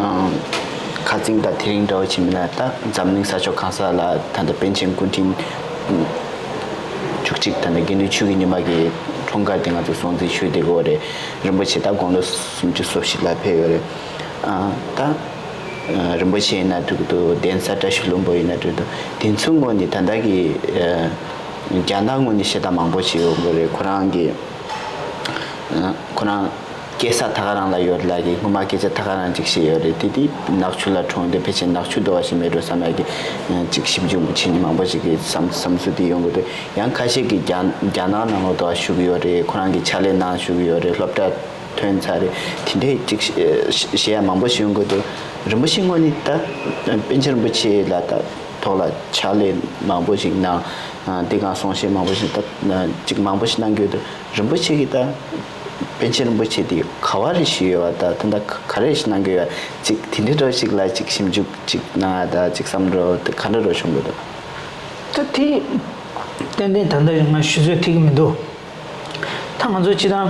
ཁ་རྩང་དང་དེ་རིང་འདྲ་བོ་ཅིག་མིན་ན་ད་འཛམ་གླིང་ས་ཕྱོགས་གང་ས་ལ་ད་ལྟ་པཎ་ཆེན་སྐུ་ཕྲེང་བཅུ་གཅིག་ད་ལྟ་དགེ་འདུན་ཆོས་ཀྱི་ཉི་མ་གི་འཁྲུངས་སྐར་དེ་ང་ཚོ་སྲུང་བརྩི་ཞུས་བསྡད་ཀྱི་ཡོད་རེད། རིན་པོ་ཆེ་ད་དགུང་ལོ་སུམ་ཅུ་སོ་བཞི་ལ་ཕེབས་ཡོད་རེད། ཨ། ད་རིན་པོ་ཆེ་ཡིན་ན་འགྲིག་གི་འདུག་གདན་ས་བཀྲ་ཤིས་ལྷུན་པོ་ཡིན་ན་འགྲིག་གི་འདུག་དེ་ཚོའི་ངོས་ནས་ད་ལྟ་གི་རྒྱ་ནག་ངོས་ནས་བཤད་སྟངས་མང་པོ་ཞིག་ཡོང་གི་རེད། ཁོ་རང་གི་ཁོ་རང་སྐྱེས་ས་ཐ་ཀ་རང་ལ་ཡོད་ལབ་ཀྱི། སྔོན་མ་སྐད་ཆ་ཐ་ཀ་རང་ཅིག་བཤད་ཡོད་རེད། དེ་དེ་ནག་ཆུ་ལ་འཁྲུངས་ཏེ་ཕལ་ཆེར་ནག་ཆུ་འདྲ་བ་ཞིག་མེད་འགྲོ་བསམ་ཡག་གི་ཅིག་ཞིབ་འཇུག་བྱེད་མཁན་མང་པོ་ཞིག་གི་བསམ་བསམ་ཚུལ་དེ་ཡོང་གི་འདུག་ཡང་ཁ་ཤས་ཀྱིས་རྒྱ་རྒྱ་ནག་ནང་ལོགས་འདྲ་བ་བཞུགས་ཡོད་རེད། ཁོ་རང་གི་ཕྱག་ལས་གནང་བཞུགས་ཡོད་རེད། སློབ་གྲྭ་ཐོན་ཚར་རེད། དེ་འདྲས་ཅིག་བཤད་ཡ་མང་པོ་ཞིག་ཡོང་གི་འདུག་རིན་པོ་ཆེ་ངོས་ནས་ད་པཎ་ཆེན་རིན་པོ་ཆེ་ལ་ད་ཐོག་ལ་ཕྱག་ལས་མང་པོ་ཞིག་གནང་། དེ་གང་གསུང་བཤད་མང་པོ་ཞིག་ད་ཅིག་མང་པོ་ཞིག་གནང་གི་ཡོད་འདུག་རིན་པོ་ཆེ་གིས་ད་པཎ་ཆེན་རིན་པོ་ཆེ་དེ་ག་བ་རེ་ཞུས་ཡོད་པ་ད་ད་ད་ག་རེ་ཞིག་གནང་གི་ཡོད་པ་ཅིག་དེ་འདྲའི་འདྲ་ཞིག་ལ་ཅིག་ཞིབ་འཇུག་ཅིག་གནང་ཡ་ད་ཅིག་བསམ་འགྲོ་དེ་ག་འདྲ་རོ་བྱུང་གི་འདུག་ད་དེ་ཏན་ཏན་ད་ལྟ་ང་ཞུ་ཚོད་ཐིག་གི་མི་འདུག་ད་ང་ཚོ་སྤྱི་བཏང་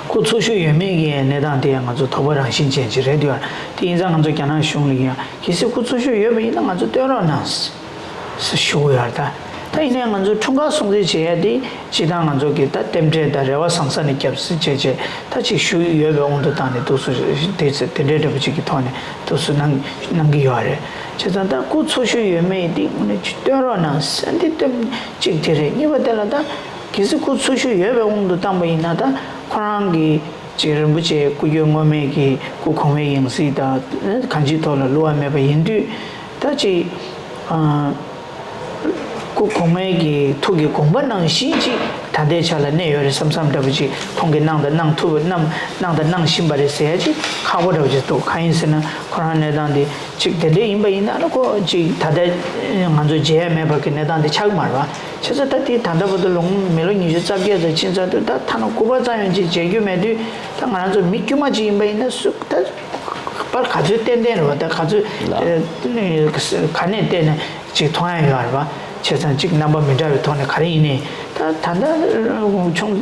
སྐུ་འཚོ་བཞུགས་ཡོད་མེད་ཀྱི་གནས་སྟངས་དེ་ང་ཚོ་དོགས་པ་རང་བཞིན་ཅན་ཅིག་རེད་འདུག་དེ་ཡིན་ཙང་ང་ཚོ་རྒྱ་ནག་གཞུང་ལ་ཡང་གལ་སྲིད་སྐུ་འཚོ་བཞུགས་ཡོད་པ་ཡིན་ན་ང་ཚོ་སྟོན་རོགས་གནང་། ཞུ་གི་ཡོད་རེད། ད་ད་ཡིན་ནའི་ང་ཚོ་འཁྲུངས་སྐར་སྲུང་བརྩི་བྱེད་ཡ་དེ་སྤྱིར་བཏང་ང་ཚོ་གི་ད་རྟེན་འབྲེལ་དང་རེ་བ་བཟང་ས་ནས་བརྒྱབ་བྱས་བྱས་ད་ཅིག་ཞུ་ཡི་ཡོད་པའི་དབང་དུ་བཏང་ནས་འདུག་སུ་དེ་ཚེ་དེ་འདྲའི་འདྲ་པོ་ཅིག་གི་ཐོག་ནས་འདུག་སུ་གནང་གནང་གི་ཡོད་རེད། བྱས་ཙང་ད་སྐུ་འཚོ་བཞུགས་ཡོད་མེད་དེ་དངོས་གནས་ཅིག་སྟོན་རོགས་གནང་ཟེར་འདི་སྟོན་གཅིག་དེ་རེད། གཉིས་པ་དེ་ལ་ད་གལ་སྲིད་སྐུ་འཚོ་བཞུགས་ཡོད་པའི་དབང་དུ་བཏང་པ་ཡིན་ན་ད་ཁོ་རང་གི་ཅིག་རིན་པོ་ཆེ་སྐུ་རྒྱུ་དངོས་མེད་ཀྱི་སྐུ་གོང་མའི་ཡང་སྲིད་དང་གང་ཅིའི་ཐོག་ལ་བསླུ་བ་མེད་པ་ཡིན་དུས་ད་ཅིག་སྐུ་གོང་མའི་གི་ཐུགས་ཀྱི་དགོངས་པ་ནང་བཞིན་ཅིག་ད་ལྟའི་ཆ་ལ་གནས་ཡོད་རེད་བསམ་བསམ་འདྲ་པོ་ཅིག་ཁོང་གིས་གནང་དང་གནང་ཐུབ་གནང་གནང་དང་གནང་བཞིན་པ་རེད་ཟེར་ཡ་ཅིག་ཁག་པོ་འདྲ་པོ་ཅིག་འདུག་གང་ཡིན་ཟེར་ན་ཁོ་རང་གནས་སྟངས་འདི་ཅིག་དེ་འདྲ་ཡིན་པ་ཡིན་ན་ཨ་ནི་ཁོ་ཅིག་ད་ལྟ་ང་ཚོ་མཇལ་ཡ་མེད་པ་གི་གནས་སྟངས་འདི་ཆགས་ཀྱི་མ་རེད་པ། བྱས་ཙང་ད་དེ་ད་ལྟ་བར་དུ་ལོ་ངོ་མི་ལོ་ཉི་ཤུ་རྩ་བརྒྱད་ཙམ་ཕྱིན་ཚར་དུས་ད་ཐ་ན་སྐུ་པར་ཙམ་ཡང་ཅིག་མཇལ་རྒྱུ་མེད་དུས་ད་ང་རང་ཚོ་མི་དཀྱུས་མ་ཅིག་ཡིན་པ་ཡིན་ན་སུ་ད་པར་ག་ཚོད་ཏན་ཏན་རེད་པ། ད་ག་ཚོད་ལ། ཨ་ནི་ག་ནས་བལྟས་ནས་ཅིག་མཐོང་ཡ་ཡོད་རེད་པ། བྱས་ཙང་ཅིག་རྣམ་པ་མི་འདྲ་བའི་ཐོག་ནས་ག་རེ་ཡིན་ནའི་ད་ད་ལྟ་ཆུང་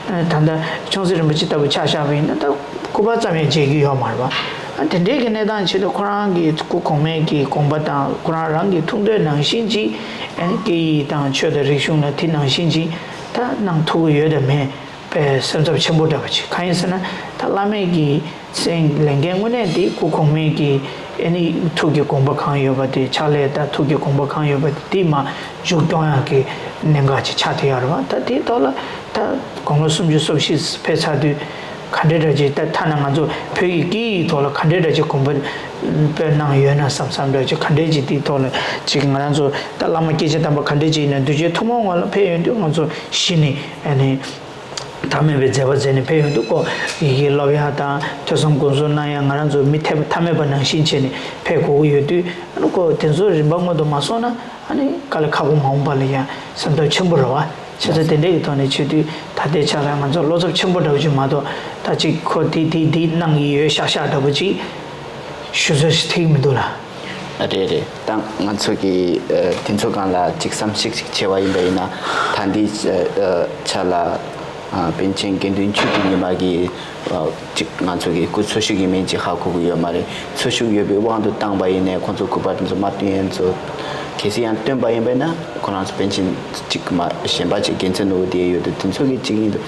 ད་ལྟ་ཆུང་སྲིད་རིན་པོ་ཆེ་ལྟ་བུ་ཆ་བཞག་པ་ཡིན་ན་ད་སྐུ་པར་ཙམ་ཡང་མཇལ་རྒྱུ་ཡོད་མ་རེད་པ། ཨ་དེ་འདྲའི་གི་གནས་སྟངས་ཆེད་དུ་ཁོ་རང་གི་སྐུ་གོང་མའི་གི་དགོངས་པ་དང་ཁོ་རང་རང་གི་ཐུགས་འདོད་ནང་བཞིན་ཅིག་ཨ་ནི་སྐད་ཡིག་དང་ཆོས་དང་རིག་གཞུང་ལ་དེ་ནང་བཞིན་ཅིག་ད་གནང་ཐུབ་ཀྱི་ཡོད་དམ་མེད་པའི་སེམས་འཚབ་ཆེན་པོ་འདྲ་པོ་ཅིག་གང་ཡིན་ཟེར་ན་ད་བླ་མའི་གི་སེང་ལས་འགན་དངོས་གནས་འདི་སྐུ་གོང་མའི་གི་ཨེ་ནི་ཐུགས་ཀྱི་དགོངས་པ་གང་ཡོད་པ་དེ་ཕྱག་ལས་དང་ཐུགས་ཀྱི་དགོངས་པ་གང་ཡོད་པ་དེ་དེ་མ་མཇུག་སྐྱོང་ཡག་གི་གནད་འགག་ཅིག་ཆགས་བསྡད་ཡོད་རེད་པ། ད་དེའི་ཐོག་ལ་ད་དགུང་ལོ་སུམ་ཅུ་སོ་བཞི་ཕེབས་ཚར་དུས་ག་འདྲའི་འདྲ་ཅིག་ད་ཐ་ན་ང་ཚོ་བོད་ཀྱི་སྐད་ཡིག་ཐོག་ལ་ག་འདྲའི་འདྲ་ཅིག་གོམ་པ་སྤོས་གནང་ཡོད་ན་བསམ་བསམ་འདྲ་ཅིག་ག་འདྲའི་ཅིག་དེའི་ཐོག་ལ་ཅིག་ང་རང་ཚོ་ད་བླ་མ་སྐྱེས་ཆེན་དམ་པ་ག་འདྲའི་ཅིག་ཡིན་ན་གདུལ་བྱའི་ཐུན་མོང་ངོས་ལ་ཕེབས་ཡོང་དུས་ང་ཚོ་གཞི་ནས་ཨེ་ནི། ཐ་མལ་པའི་མཛད་པ་མཛད་ནས་ཕེབས་ཡོང་དུས་ཁོ་ཡི་གེ་སློབ་ཡག་དང་ཐོས་བསམ་སྒོམ་གསུམ་གནང་ཡག་ང་རང་ཚོ་མི་ཐ་མལ་པ་ནང་བཞིན་བྱས་ནས་ཕེབས་དགོས་ཀྱི་ཡོད་དུས་ཨ་ནི་ཁོ་དེ་ཚོ་རིམ་པ་སྔོན་དུ་མ་སོང་ན་ཨ་ནི་དཀའ་ལས་ཁག་པོ་མ་འོངས་པ་ལ་ཡང་སེམས་འཚབ་ཆེན་པོ་རེད་བ། བྱས་ཙང་དེ་འདྲ་གི་ཐོག་ནས་བྱེད་དུས་ད་ལྟའི་ཆ་ལ་ང་ཚོ་བློ་འཚབ་ཆེན་པོ་འདྲ་བོ་ཅིག་མ་གཏོགས་ད་ཅིག་ཁོ་དེ་དེ་དེ་གནང་གི་ཡོད་ཤག་ཤག་འདྲ་བོ་ཅིག་ཞུ་ཚོད་ཐིག་མི་འདུག་ལ། རེད་རེད། ད་ང་ཚོ་གི་ཨ་དེ་ཚོ་སྒང་ལ་ཅིག་བསམ་གཞིག་ཅིག་བྱས་པ་ཡིན་པ་ཡིན་ན་ད་འདི་ཨ་ཆ་ལ་ཨ་པཎ་ཆེན་དགེ་འདུན་ཆོས་ཀྱི་ཉི་མ་གི་ཨ་ཅིག་ང་ཚོ་གི་སྐུ་འཚོ་བཞུགས་ཡིན་མིན་ཅིག་ཧ་གོ་གི་ཡོད་མ་རེད། འཚོ་བཞུགས་ཡོད་པའི་དབང་དུ་བཏང་པ་ཡིན་ནའི་ཁོང་ཚོ་སྐུ་པར་དེ་ཚོ་མ་སྟོན་ཡན་ཚོ་གལ་སྲིད་ཡང་སྟོན་པ་ཡིན་པ་ཡིན་ན་ཁོ་རང་ཚོ་པཎ་ཆེན་ཅིག་མ་གཞན་པ་ཅིག་དགེ་མཚན་ནོར་བུ་དེ་ཡོད་དུས་དེ་ཚོ་གི་ཅིག་ཡིན་དུས་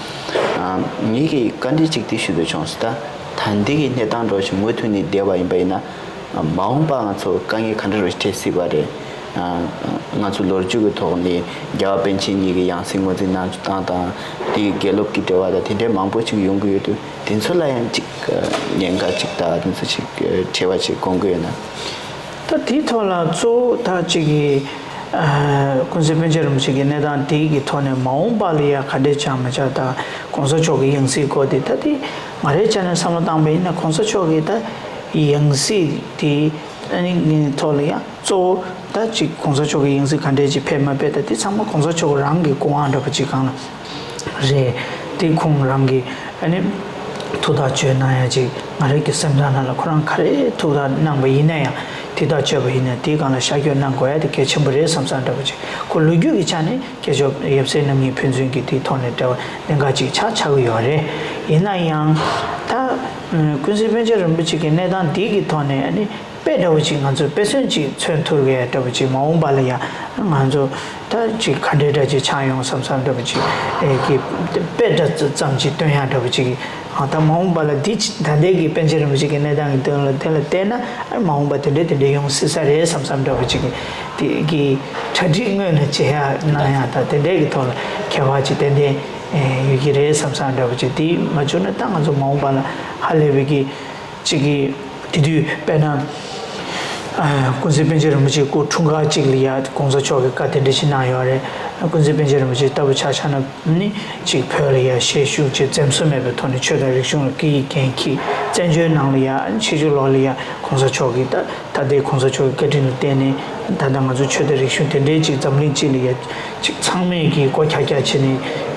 ཨ་ངེད་ཀྱིས་བཀའ་འདྲི་ཅིག་དེ་ཞུ་འདོད་བྱུང་སོང་། ད་ད་འདི་གི་གནས་སྟངས་འདྲ་བོ་ཞིག་མུ་མཐུད་ནས་བསྡད་པ་ཡིན་པ་ཡིན་ན། མ་འོངས་པ་ང་ཚོ་དཀའ་ངལ་ག་འདྲ་རེ་འཕྲད་སྲིད་པ་རེད། ང་ཚོ་ལོ་རྒྱུས་ཀྱི་ཐོག་ནས་རྒྱལ་བ་པཎ་ཆེན་གཉིས་ཀྱི་ཡང་སྲིད་ངོས་འཛིན་གནང་སྟངས་དང་དེའི་དགེ་ལུགས་ཀྱི་འབྲེལ་བ་དང་དེ་འདྲའི་མང་པོ་ཅིག་ཡོང་གི་ཡོད་དུས་དེ་ཚོ་ལ་ཡང་ཅིག་ཉེན་ཁ་ཅིག་དང་དེ་ཚོ་ཅིག་དྲི་བ་ཅིག་དགོངས་ཀྱི་ཡོད་ན། ད་དེའི་ཐོག་ལ་གཙོ་བོ་ད་ཅིག་གི་ཀུན་གཟིགས་པཎ་ཆེན་རིན་པོ་ཆེ་གི་གནས་སྟངས་དེའི་གི་ཐོག་ནས་མ་འོངས་པ་ལ་ཡང་ག་འདྲས་བྱ་མ་བྱ་ད་གོང་ས་མཆོག་གི་ཡང་སྲིད་སྐོར་དེ་ད་དེ་ང་རའི་ཆ་ནས་བསམ་བློ་བཏང་པ་ཡིན་ན་གོང་ས་མཆོག་གི་ད་ཡང་སྲིད་དེ། ཨ་ནི་ངའི་ཐོག་ལ་ཡང་གཙོ་བོ་ད་ཅིག་གོང་ས་མཆོག་གི་ཡང་སྲིད་ག་འདྲས་ཅིག་ཕེབས་མ་ཕེབས་ད་དེ་ཚང་མ་གོང་ས་མཆོག་རང་གི་སྐུ་དབང་འདྲ་པོ་ཅིག་སྒང་ལ་རེད། དེ་ཁོང་རང་གི་ཨ་ནི་ཐུགས་ཐག་གཅོད་གནང་ཡ་ཅིག་ང་རང་གི་སེམས་ཐག་ནང་ལ་ཁོ་རང་ག་རེ་ཐུགས་ཐག་གནང་པ་ཡིན་ན་ཡང་དེ་ཐག་གཅོད་པ་ཡིན་ན་དེའི་སྒང་ལ་ཤར་བསྐྱོད་གནང་དགོས་ཡ་དེ་གལ་ཆེན་པོ་རེད་བསམ་བསམ་འདྲ་པོ་ཅིག་ཁོ་ལོ་རྒྱུས་ཀྱི་ཆ་ནས་སྐྱབས་མཆོག་ཡབ་སྲས་རྣམ་གཉིས་ཕན་ཚུན་གྱི་དེའི་ཐོག་ནས་འབྲེལ་བ་གནད་འགག་ཅིག་ཆགས་ཆགས་ཀྱི་ཡོད་རེད། ཡིན་ན་ཡང་ད་ཀུན་གཟིགས་པཎ་ཆེན་རིན་པོ་ཆེ་གི་གནས་སྟངས་འདི་གི་ཐོག་ནས་ཨ་ནི། དཔེ་འདྲ་བོ་ཅིག་ང་ཚོས་དཔེ་མཚོན་ཅིག་མཚོན་ཐུབ་ཡས་འདྲ་བོ་ཅིག་མ་འོངས་པ་ལ་ཡང་ང་ཚོ་ད་ཅིག་ག་འདྲའི་འདྲ་ཅིག་ཆགས་ཡོང་བསམ་བསམ་འདྲ་བོ་ཅིག་ཨེ་གི་དཔེ་འདྲ་ཙམ་ཅིག་སྟོན་ཡ་འདྲ་བོ་ཅིག་ཨ་ད་མ་འོངས་པ་ལ་འདི་ད་ལྟའི་གི་པཎ་ཆེན་རིན་པོ་ཆེ་གི་གནས་སྟངས་ཀྱི་དོན་ལ་དེ་ལ་བལྟས་ན་ཨ་མ་འོངས་པ་དེ་འདྲའི་དེ་འདྲའི་ཡོང་སྲིད་ས་རེད་བསམ་བསམ་འདྲ་བོ་ཅིག་གི་དེ་གི་གྲ་སྒྲིག་སྔོན་ནས་བྱེད་ཡ་གནང་ཡ་ད་དེ་འདྲའི་གི་ཐོག་ལ་ཁྱད་པར་ཅིག་ཏན་ཏན་ཨེ་ཡོད་ཀྱི་རེད་བསམ་བསམ་འདྲ་བོ་ཅིག་དེ་མ་བྱུང་ན་ད་ང་ཚོ་མ་འོངས་པ་ལ་ཧ་ལས་པའི་གི་གཅིག་གིས་དེ་དུས་དཔེར་ན། ཀུན་གཟིགས་པཎ་ཆེན་རིན་པོ་ཆེའི་སྐུ་འཁྲུངས་སྐར་གཅིག་ལ་ཡ་གོང་ས་མཆོག་གིས་བཀའ་དེ་འདྲ་ཞིག་གནང་ཡོད་རེད། ཀུན་གཟིགས་པཎ་ཆེན་རིན་པོ་ཆེ་ལྟ་བུ་ཆ་བཞག་ན་ནི་གཅིག་བོད་ལ་ཡ་ཤེད་ཤུགས་ཀྱི་འཛེམ་ཟོན་མེད་པའི་ཐོག་ནས་ཆོས་དང་རིག་གཞུང་ལ་སྐད་ཡིག་འགན་འཁྱེར་བཙན་བྱོལ་ནང་ལ་ཡ་ཕྱི་ཕྱོགས་ལོགས་ལ་ཡ་གོང་ས་མཆོག་གིས་ད་ད་ལྟའི་གོང་ས་མཆོག་གི་བཀའ་དྲིན་ལ་བརྟེན་ནས་ད་ལྟ་ང་ཚོ་ཆོས་དང་རིག་གཞུང་དེ་འདྲའི་གཅིག་འཛམ་གླིང་སྤྱི་ལ་ཡ། ཅིག་ཚང་མས་ཀྱི་སྒོ་ཁྱག་ཁྱག་བྱས་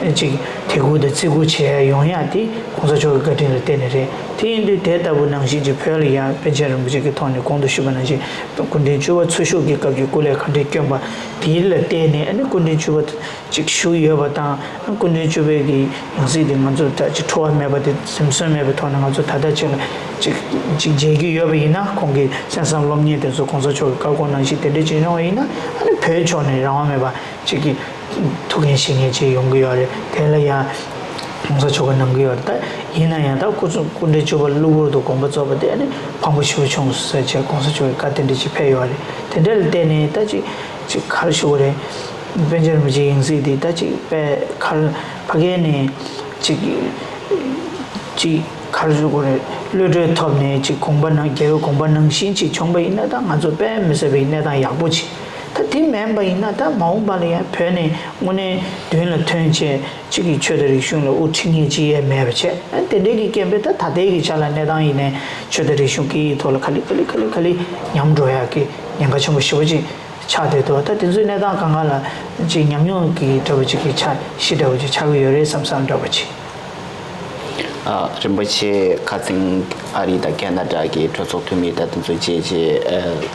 ནས་ཅིག་དད་གུས་དང་བརྩི་བཀུར་བྱེད་ཡ་ཡོང་ཡ་དེ་གོང་ས་མཆོག་གི་བཀའ་དྲིན་ལ་བརྟེན་ནས་རེད། དེ་ཡིན་དུས་དེ་ལྟ་བུ་ནང་བཞིན་གྱི་བོད་ལ་ཡང་པཎ་ཆེན་རིན་པོ་ཆེ་གི་ཐོག་ནས་གོང་དུ་ཞུས་པ་ནང་བཞིན་སྐུ་ཕྲེང་བཅུ་པ་འཚོ་བཞུགས་ཀྱི་སྐབས་ཀྱི་སྐུ་ལས་ག་འདྲས་བསྐྱོན་པ་དེ་ལ་བརྟེན་ནས་ཨ་ནི་སྐུ་ཕྲེང་བཅུ་པ་ཅིག་བཞུགས་ཡོད་པ་དང་སྐུ་ཕྲེང་བཅུ་པའི་གི་ཡང་སྲིད་དེ་ང་ཚོ་ད་ཅིག་འཁྲུལ་བ་མེད་པ་དེ་འཛེམ་ཟོན་མེད་པའི་ཐོག་ནས་ང་ཚོ་ད་ལྟ་ཅིག་ལ་ཅིག་ཅིག་མཇལ་རྒྱུ་ཡོད་པ་ཡིན་ན་ཁོང་གི་གསན་བསམ་སློབ་གཉེར་དེ་ཚོ་གོང་ས་མཆོག་གི་བཀའ་དགོངས་ནང་བཞིན་དེ་འདྲས་ཅིག་ཡོང་བ་ཡིན་ན་ཨ་ནི་བོད་ཕྱོགས་ནས་རང་དབང་མེད་པ། གཅིག་གིས་ཐུགས་འགན་བཞེས་མཁན་ཅིག་ཡོང་གི་ཡོད་རེད། དེ་ལ་ཡང་གོང་ས་མཆོག་གིས་གནང་གི་ཡོད་རེད། ད་ཡིན་ན་ཡང་ད་སྐུ་གཟུགས་སྐུ་ཕྲེང་བཅུ་པ་གློ་བུར་དུ་དགོངས་པ་རྫོགས་པ་དེ་ནི་ཕངས་པོ་ཞེ་པོ་བྱུང་སོང་ཟེར་བྱས་གོང་ས་མཆོག་གི་བཀའ་དེ་འདྲ་ཅིག་ཕེབས་ཡོད་རེད། དེ་འདྲ་ལ་བརྟེན་ནས་ད་ཅིག་ཅིག་ག་རེ་ཞུ་དགོས་རེད། པཎ་ཆེན་རིན་པོ་ཆེའི་ཡང་སྲིད་དེ་ད་ཅིག་དཔེ་ག་རེ་ཕ་གི་ནས་ཅིག་ཅིག་ག་རེ་ཞུ་དགོས་རེད། གློད་གྲོལ་ཐོབ་ནས་ཅིག་དགོངས་པ་ནང་རྒྱལ་བའི་དགོངས་པ་ནང་བཞིན་ཅིག་བྱུང་པ་ཡིན་ན་ད་ང་ཚོ་དཔེ་མི་སྲིད་པའི་གནས་སྟངས་ཡག་པོ་ཅིག་ད་དེ་མིན་པ་ཡིན་ན་ད་མ་འོངས་པ་ལ་ཡང་བོད་ནས་དངོས་གནས་མདུན་ལ་ཐོན་བྱས་གཅིག་གིས་ཆོས་དང་རིག་གཞུང་ལ་དབུ་ཁྲིད་མཁན་ཅིག་ཡང་མེད་པ་བྱས། ཨ་དེ་འདྲའི་གི་རྐྱེན་པས་ད་ད་ལྟའི་གི་ཆ་ལ་གནས་སྟངས་ཡིན་ནའི་ཆོས་དང་རིག་གཞུང་སྐད་ཡིག་ཐོག་ལ་ག་ལེ་ག་ལེ་ག་ལེ་ག་ལེ་ཉམས་འགྲོ་ཡག་གི་ཉེན་ཁ་ཆེན་པོ་ཞེ་པོ་ཅིག་ཆགས་བསྡད་འདུག་ད་དེ་ཚོའི་གནས་སྟངས་གང་ག་ལ་ཅིག་ཉམས་མྱོང་གི་འདྲ་བོ་ཅིག་གི་ཆ་གཞི་འདྲ་བོ་ཅིག་ཆགས་ཀྱི་ཡོད་རེད་བསམ་བསམ་འདྲ་བོ་ཅིག་ཨ། རིན་པོ་ཆེ་ཁ་སང་ཨ་རི་དང་ཁེ་ན་ཌ་གི་གྲོས་ཚོགས་འཐུས་མི་དང་དེ་ཚོ་མཇལ་རྗེས་ཨ།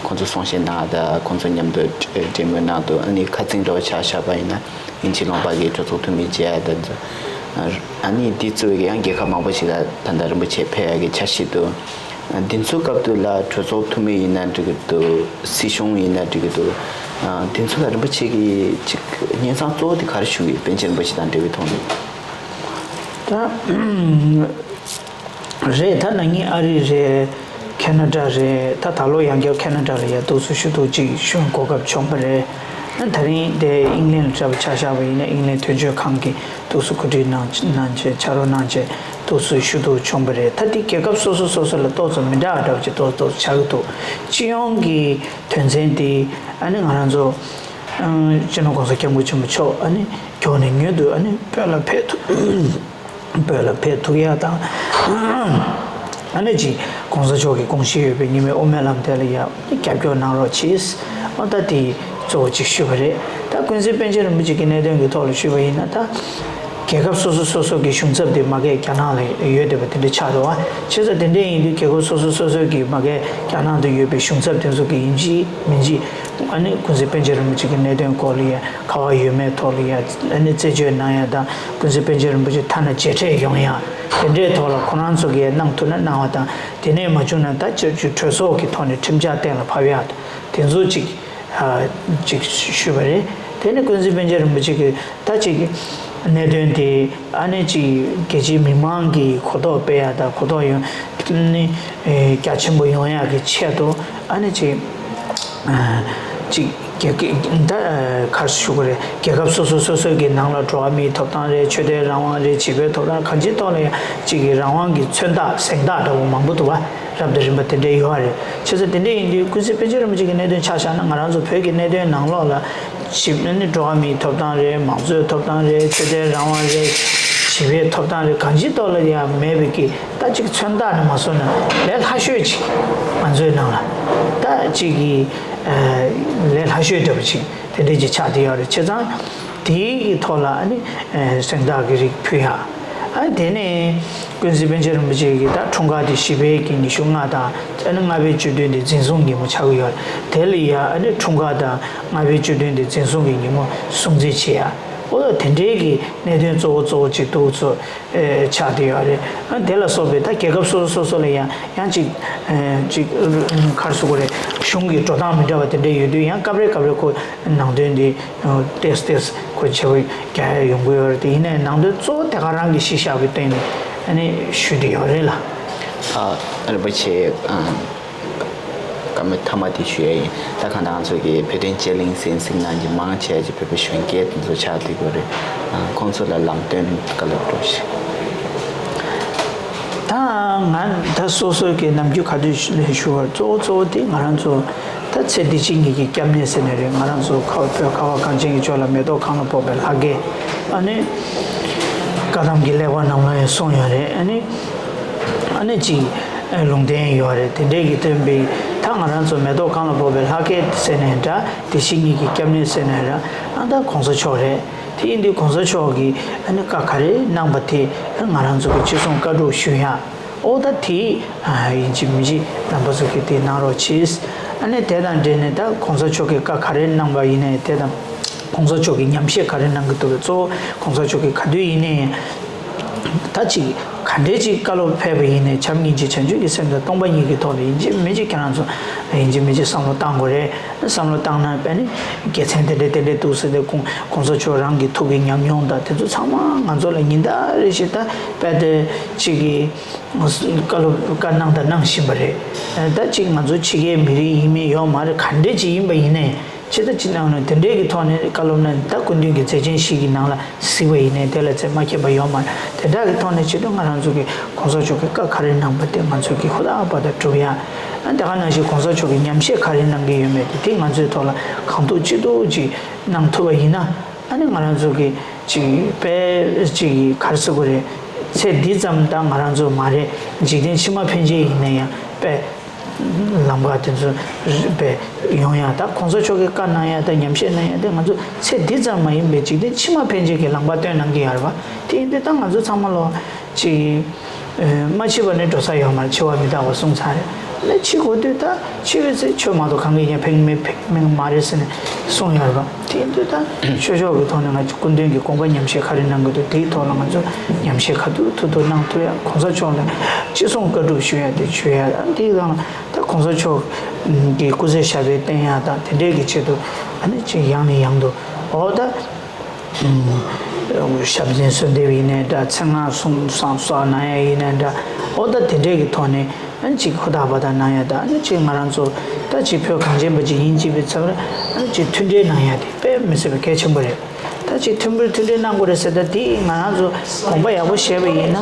ཁོང་ཚོ་གསུང་བཤད་གནང་དང་ཁོང་ཚོ་མཉམ་དུ་འབྲེལ་མོལ་གནང་འདུག་ཨ་ནི་ཁ་སང་འདྲ་བོ་ཆ་བཞག་པ་ཡིན་ན་དབྱིན་ཇི་ལུང་པ་གི་གྲོས་ཚོགས་འཐུས་མི་མཇལ་ཡ་དང་ཨ་ནི་འདི་གཙོས་ཀྱི་ཡང་རྒྱལ་ཁབ་མང་པོ་ཞིག་ལ་ད་ལྟ་རིན་པོ་ཆེ་ཕེབས་ཡ་གི་འཆར་གཞི་འདུག་འདི་ཚོའི་སྐབས་དུ་ལ་གྲོས་ཚོགས་འཐུས་མི་ཡིན་ན་འགྲིག་གི་འདུག་སྲིད་གཞུང་ཡིན་ན་འགྲིག་གི་འདུག་འདི་ཚོ་ལ་རིན་པོ་ཆེ་གི་ཅིག་སྙན་སེང་གཙོ་བོ་དེ་ག་རེ་ཞུ་གི་ཡོད། པཎ་ཆེན་རིན་པོ་ཆེ་དང་འབྲེལ་བའི་ཐོག་ནས། ད་རེད། ད་ན་ནིང་ཨ་རི་རེད། ཁེ་ན་ཌ་རེད། ད་ད་ལོ་ཡང་བསྐྱར་ཁེ་ན་ཌ་ལ་ཡ་འདུག་སེ་ཞུ་གཏུག་ཅིག་ཞུ་གོ་སྐབས་བྱུང་བ་རེད། ད་རིང་དེ་ཨིང་ལན་ལ་འདྲ་བ་ཆ་བཞག་པ་ཡིན་ན་ཨིང་ལན་དོན་གཅོད་ཁང་གི་འདུག་སེ་གོ་སྒྲིག་གནང་གནང་བྱས་ཕྱག་རོགས་གནང་བྱས་འདུག་སེ་ཞུ་གཏུག་བྱུང་བ་རེད། ད་འདི་རྒྱལ་ཁབ་སོ་སོ་སོ་སོ་ལ་ཏོག་ཙམ་མི་འདྲ་བ་འདྲ་བ་ཅིག་ཏོག་ཏོག་ཆགས་ཀྱི་འདུག་སྤྱི་ཡོངས་ཀྱི་དོན་ཚན་འདི་ཨ་ནི་ང་རང་ཚོ་སྤྱི་ནོར་༸གོང་ས་༸སྐྱབས་མགོན་ཆེན་པོ་མཆོག་ཨ་ནི་མགྱོགས་ནས་མྱུར་དུ་ཨ་ནི་བོད་ལ་ཕེབས་ཐུབ། བོད་ལ་ཕེབས་ཐུབ་ཡ་དང་། ཨ་ནི་ཅིག་གོང་ས་མཆོག་གི་དགོངས་བཞེད་ཡོད་པའི་ཉི་མའི་དབུ་མའི་ལམ་དེ་ལ་ཡ་རྒྱབ་སྐྱོར་གནང་རོགས་གྱིས། ཨ་ད་དེ་གཙོ་བོ་ཅིག་ཞུས་པ་རེད། ད་ཀུན་གཟིགས་པཎ་ཆེན་རིན་པོ་ཆེ་གི་གནད་དོན་གྱི་ཐོག་ལ་ཞུས་པ་ཡིན་ན་ད། རྒྱལ་ཁབ་སོ་སོ་སོ་སོ་གི་གཞུང་ཚབ་དེ་མ་གི་རྒྱ་ནག་ལ་ཡོད་བསྡད་པ་དེ་འདྲ་ཆགས་འདུག་བ། བྱས་ཙང་དེ་འདྲ་ཡིན་དུས་རྒྱལ་ཁབ་སོ་སོ་སོ་སོ་གི་མ་གི་རྒྱ་ནག་ཏུ་ཡོད་པའི་གཞུང་ཚབ་དེ་ཚོ་གི་ཡིན་གཅིག་མིན་གཅིག་ཨ་ནི་ཀུན་གཟིགས་པཎ་ཆེན་རིན་པོ་ཆེ་གི་གནད་དོན་སྐོར་ལ་ཡ་ག་བ་ཡོད་མེད་ཐོག་ལ་ཡ་ཨ་ནི་རྩད་གཅོད་གནང་ཡ་དང་ཀུན་གཟིགས་པཎ་ཆེན་རིན་པོ་ཆེ་ཐ་ན་མཇལ་འཕྲད་ཡོང་ཡ་དེ་འདྲའི་ཐོག་ལ་ཁོ་རང་ཚོ་གིས་གནང་ཐུབ་ན་གནང་བ་དང་དེ་ནས་མ་བྱུང་ན་ད་སྤྱི་སྤྱི་གྲོས་ཚོགས་ཀྱི་ཐོག་ནས་ཁྲིམས་འཆར་གཏན་ལ་ཕབ་ཡ་དེ་ཚོ་ཅིག་ཅིག་ཞུས་པ་རེད། དེ་ནི་ཀུན་གཟིགས་པཎ་ཆེན་རིན་པོ་ཆེ་གིས་ད་ཅིག་གནད་དོན་དེ་ཨ་ནི་ཅིག་རྒྱལ་སྤྱིའི་མི་མང་གིས་གོ་རྟོགས་སྤེལ་ཡ་དང་གོ་རྟོགས་ཡོང་ནི་རྒྱ་ཆེན་པོ་ཡོང་ཡ་གི་ཆེད་དུ་ཨ་ནི་ཅིག་ ཅིག་རྒྱལ་ཁབ་ད་ག་རེ་ཞུ་དགོས་རེད། རྒྱལ་ཁབ་སོ་སོ་སོ་སོའི་གི་ནང་ལ་འགྲོ་བ་མིའི་ཐོབ་ཐང་རེད། ཆོས་དད་རང་དབང་རེད། བྱིས་པའི་ཐོབ་ཐང་། གང་ཅིའི་ཐོག་ལ་ཡང་ཅིག་གི་རང་དབང་གི་མཚོན་རྟགས་གཟེངས་རྟགས་འདྲ་བོ་མང་པོ་འདུག་བ། རབ་དང་རིམ་པ་དེ་འདྲའི་ཡོད་རེད། བྱས་ཙང་དེ་འདྲ་ཡིན་དུས་ཀུན་གཟིགས་པཎ་ཆེན་རིན་པོ་ཆེ་གི་གནད་དོན་ཆ་བཞག་ན། ང་རང་ཚོ་བོད་ཀྱི་གནད་དོན་ནང་ལོགས་ལ་ཞིབ་ནས་འགྲོ་བ་མིའི་ཐོབ་ཐང་རེད། མང་གཙོའི་ཐོབ་ཐང་རེད། ཆོས་དད་རང་དབང་རེད། བྱིས་པའི་ཐོབ་ཐང་རེད། གང་ཅིའི་ཐོག་ལ་ཡང་མེད་པའི་གི་ད་ཅིག་མཚོན་རྟགས་ནས་མ་བཟོ་ན་ལས་སླ་ཤོས་ཅིག་ང་ཚོའི་ནང་ལ་ད་ཅིག་གི་ལས་སླ་ཤོས་འདྲ་པོ་ཅིག་དེ་འདྲས་ཅིག་ཆགས་བསྡད་ཡོད་རེད། བྱས་ཙང་དེའི་གི་ཐོག་ལ་ཨ་ནི་གཟེངས་རྟགས་ཀྱི་རིགས་ཕུལ་ཡག་ཨ་ནི་དེ་ནས་ཀུན་གཟིགས་པཎ་ཆེན་རིན་པོ་ཆེ་གི་ད་འཁྲུངས་སྐར་དེ་བཞི་པའི་གི་ཉི་ཤུ་ལྔ་དང་ཨ་ནི་ལྔ་པའི་བཅུ་བདུན་དེ་འཛིན་བཟུང་ཉིན་མོ་ཆགས་ཀྱི་ཡོད་རེད། དེ་ལ་ཡ་ཨ་ནི་འཁྲུངས་སྐར་དང་ལྔ་པའི་བཅུ་བདུན་དེ་འཛིན་བཟུང་གི་ཉིན་མོ་སྲུང་བརྩི་བྱེད་ཡག་འོ་དེ་འདྲའི་གི་གནད་དོན་གཙོ་བོ་གཙོ་བོ་ཅིག་འདུག་ཚོ་ཆགས་བསྡད་ཡོད་རེད། ཨ་དེ་ལ་སོགས་པའི་ད་རྒྱལ་ཁབ་སོ་སོ་སོ་སོ་ལ་ཡང་ཡང་ཅིག་ཅིག་ག་རེ་ཟེར་དགོས་རེད། གཞུང་གི་འགྲོ་སྟངས་མི་འདྲ་བ་དེ་འདྲ་ཡོད་དུས་ཡང་སྐབས་རེ་སྐབས་རེ་ཁོ་ནང་དོན་འདི་ཏོག་ཙམ་ཏོག་ཙམ་ཁོ་བྱེད་པོ་རྒྱག་ཡ་ཡོང་གི་ཡོད་རེད། དེ་ཡིན་ནའི་ནང་དོན་གཙོ་བོ་དེ་ག་རང་གི་གཞི་བཞག་པའི་སྟེང་ནས་ཨ་ནི་ཞུས་བསྡད་ཡོད་རེད་ལ། ཨ་རིན་པོ་ཆེ་ཨ། བཀའ་མོལ་མཐའ་མ་དེ་ཞུ་ཡ་ཡིན། ད་གང་ལྟར་ང་ཚོ་གི་བོད་དོན་དཔྱད་གླེང་གསན་གཟིགས་གནང་མཁན་མང་ཆེ་ཅིག་བོད་པའི་གཞོན་སྐྱེས་དེ་ཚོ་ཆགས་བསྡད་ཡོད་རེད། ཁོང་ཚོ་ལ་ལམ་སྟོན་བཀའ་སློབ་སྤྲོད་ཤིག་ད་ང་ད་སོ་སོ་གི་ནམ་རྒྱུན་ག་དུས་ལས་ཞུ་བར་གཙོ་བོ་གཙོ་བོ་དེ་ང་རང་ཚོ་ད་ཚེ་འདི་ཕྱི་གཉིས་ཀྱི་སྐྱབས་གནས་ཟེར་ནི་རེད། ང་རང་ཚོ་ཁ་བ་བོད་ཁ་བ་གངས་ཅན་གྱི་ལྗོངས་ལ་མེ་ཏོག་གང་ལ་ཕོག་པའི་ལྷ་སྐལ་ཨ་ནི་བཀའ་གདམས་ཀྱི་ཀླད་པ་ནང་ལ་ཡང་གསུངས་ཡོད་རེད། ཨ་ནི་ཨ་ནི་ཅིག་ལུང་བསྟན་ཡོད་རེད། དེ་འདྲས་ཀྱི་སྟོན་པའི་ད་ང་རང་ཚོ་མེ་ཏོག་གང་ལ་ཕོག་པའི་ལྷ་སྐལ་ཟེར་ནས་འདྲ། དེ་ཕྱི་གཉིས་ཀྱི་སྐྱབས་གནས་ཟེར་ནས་འདྲ། ཨ་ད་གོང་ས་མཆོག་རེད། དེ་ཡིན་དུས་གོང་ས་མཆོག་གིས་ཨ་ནི་བཀའ་ག་རེ་གནང་པ་དེ་ང་རང་ཚོ་གི་ཅི་གསུང་བཀའ་སྒྲུབ་ཞུ་ཡ། ཨོ་ད་དེ་ཡིན་གཅིག་མིན་གཅིག་རྣམ་པ་ཚོ་གིས་དེ་གནང་རོགས་གྱིས། ཨ་ནི་དེ་དང་འབྲེལ་ནས་ད་གོང་ས་མཆོག་གིས་བཀའ་ག་རེ་གནང་པ་ཡིན་ནའི་དེ་དང་། གོང་ས་མཆོག་གིས་ཉམས་བཞེས་ག་རེ་གནང་གི་འདུག་པས། གཙོ་བོ་གོང་ས་མཆོག་གིས་ག་དུས་ཡིན་ནའི་ད་ཅིག་ག་འདྲས་ཅིག་བཀའ་སློབ་ཕེབས་པ་ཡིན་ནའི་བྱམས་སྙིང་རྗེ་བྱང་ཆུབ་ཀྱི་སེམས་དང་སྟོང་པ་ཉིད་ཀྱི་ཐོག་ལ་ཡིན་གཅིག་མིན་གཅིག་ཁྱེད་རང་ཚོ་ཡིན་གཅིག་མིན་གཅིག་བསམ་བློ་བཏང་དགོས་རེད། བསམ་བློ་བཏང་ན་དཔེ་ནི་དགེ་མཚན་དེ་འདྲས་དེ་འདྲས་འདུག་ཟེར་ཏེ་གོང་གོང་ས་མཆོག་རང་གི་ཐུགས་ཀྱི་ཉམས་མྱོང་དང་དེ་ཚོ་ཚང་མ་ང་ཚོ་ལ་ཉིན་ལྟར་རེ་བཞིན་ད་དཔེ་དེ་ཅིག་གི་བཀའ་སློབ་བཀའ་གནང་དང་གནང་བཞིན་པ་རེད། ད་ཅིག་ང་ཚོ་ཕྱི་རྒྱལ་མི་རིགས་ཡིན་མིན་ཡོད་མ་རེད། ག་འདྲས་ཅིག་ཡིན་པ་ཡིན་ནའི། ཇི་ལྟར་ཅི་གནང་ན་དེ་འདྲའི་གི་ཐོག་ནས་བཀའ་སློབ་གནང་ད་སྐུ་མདུན་གྱི་མཛད་ཆེན་ཞིག་གི་ནང་ལ་གཟིགས་པ་ཡིན་ནའི་དེ་ལ་ཚད་མ་ཁྱད་པར་ཡོད་མ་རེད། དེ་འདྲ་གི་ཐོག་ནས་ཇི་ལྟར་ང་རང་ཚོ་གི་གོང་ས་མཆོག་གི་བཀའ་ག་རེ་གནང་པ་དེ་ང་ཚོ་གི་ཧུར་ཐག་པ་དང་སྒྲུབ་ཡ། ཨ་དེ་ག་ནང་བཞིན་གོང་ས་མཆོག་གི་ཉམས་བཞེས་ག་རེ་གནང་གི་ཡོད་མེད་དེ་དེ་ང་ཚོའི་ཐོག་ལ་གང་ཐུབ་ཅི་ཐུབ་ཅིག་གནང་ཐུབ་པ་ཡིན་ན། ཨ་ནི་ང་རང་ཚོ་གི་ཅིག་དཔེ་ཅིག་ག་རེ་ཟེར་དགོས་རེད། ཚེ་འདི་ཙམ་ད་ང་རང་ཚོ་མ་རེད། འཇིག་རྟེན་ཕྱི་མ་ཕན་ཆད་ཡིན་ན་ཡང་དཔེ། ལམ་ཁ་དེ་ཚོ་རིག་པས་ཡོང་ཡ། ད་གོང་ས་མཆོག་གིས་བཀའ་གནང་ཡ་དང་ཉམས་བཞེས་གནང་ཡ་དེ་ང་ཚོ་ཚེ་འདི་ཙམ་མ་ཡིན་པའི་འཇིག་རྟེན་ཕྱི་མ་ཕན་ཆད་ཀྱི་ལམ་ཁ་སྟོན་གནང་གི་ཡོད་རེད་པ། དེ་ཡིན་དུས་ད་ང་ཚོ་ཚང་མ་ལོ་ཅིག་མ་འཆི་བ་ནི་འགྲོ་ས་ཡོད་མ་རེད། འཆི་བ་མི་རྟག་པ་གསུངས་ཚར་རེད། ལས་འཆི་དགོས་དུས་ད་འཆི་བའི་ཚེ་ཆོས་མ་གཏོགས་གང་གིས་ཀྱང་ཕན་གི་མེད་ཕན་གི་མ་རེད་ཟེར་ནས་གསུངས་ཡོད་རེད་པ། དེ་ཡིན་དུས་ད་ཆོས་ཕྱོགས་ཀྱི་ཐོག་ནས་ང་ཚོ་སྐུ་མདུན་གྱི་དགོངས་པ་ཉམས་བཞེས་ག་རེ་གནང་གི་འདུག་དེའི་ཐོག་ལ་ང་ཚོ་ཉམས་བཞེས་ག་ཐུབ་ཐུབ་ཐུབ་གནང་ཐུབ་ཡ། གོང་ས་མཆོག་ལ་ཅི་གསུང་བཀའ་སྒྲུབ་ཞུ་ཡ་དེ་ཞུ་ཡ། དེའི་སྒང་ལ་ད་གོང་ས་མཆོག་གི་སྐུ་ཚེ་ཞབས་པད་བརྟན་ཡ་དང་དེ་འདྲའི་གི་ཆེད་དུ་ཨ་ནི་ཅིག་ཡང་ནས་ཡང་དུ་འོ་ད་ཞབས་འདྲེན་གསོལ་འདེབས་ཡིན་ནའི་འདྲ། མཚན་སྔགས་གསུང་གསང་སོགས་གནང་ཡ་ཡིན་ནའི་འདྲ། འོ་ད་དེ་འདྲའི་གི་ཐོག་ནས། ཨ་ནི་ཅིག་ཧུར་ཐག་པ་དང་གནང་ཡ་དང་། ཨ་ནི་ཅིག་ང་རང་ཚོ་ད་ཅིག་བོད་གངས་ཅན་པ་ཅིག་ཡིན་ཅིག་པའི་ཚབ་ལ་ཨ་ནི་ཅིག་མཐུན་འབྲེལ་གནང་ཡ་དེ་དཔེ་མི་སྲིད་པའི་གལ་ཆེན་པོ་རེད། ད་ཅིག་མཐུན་པར་མཐུན་འབྲེལ་གནང་དགོས་རེད་ཟེར། ད་དེ་ང་རང་ཚོ་དགོངས་པ་ཡག་པོ་བཞེས་པ་ཡིན་ན།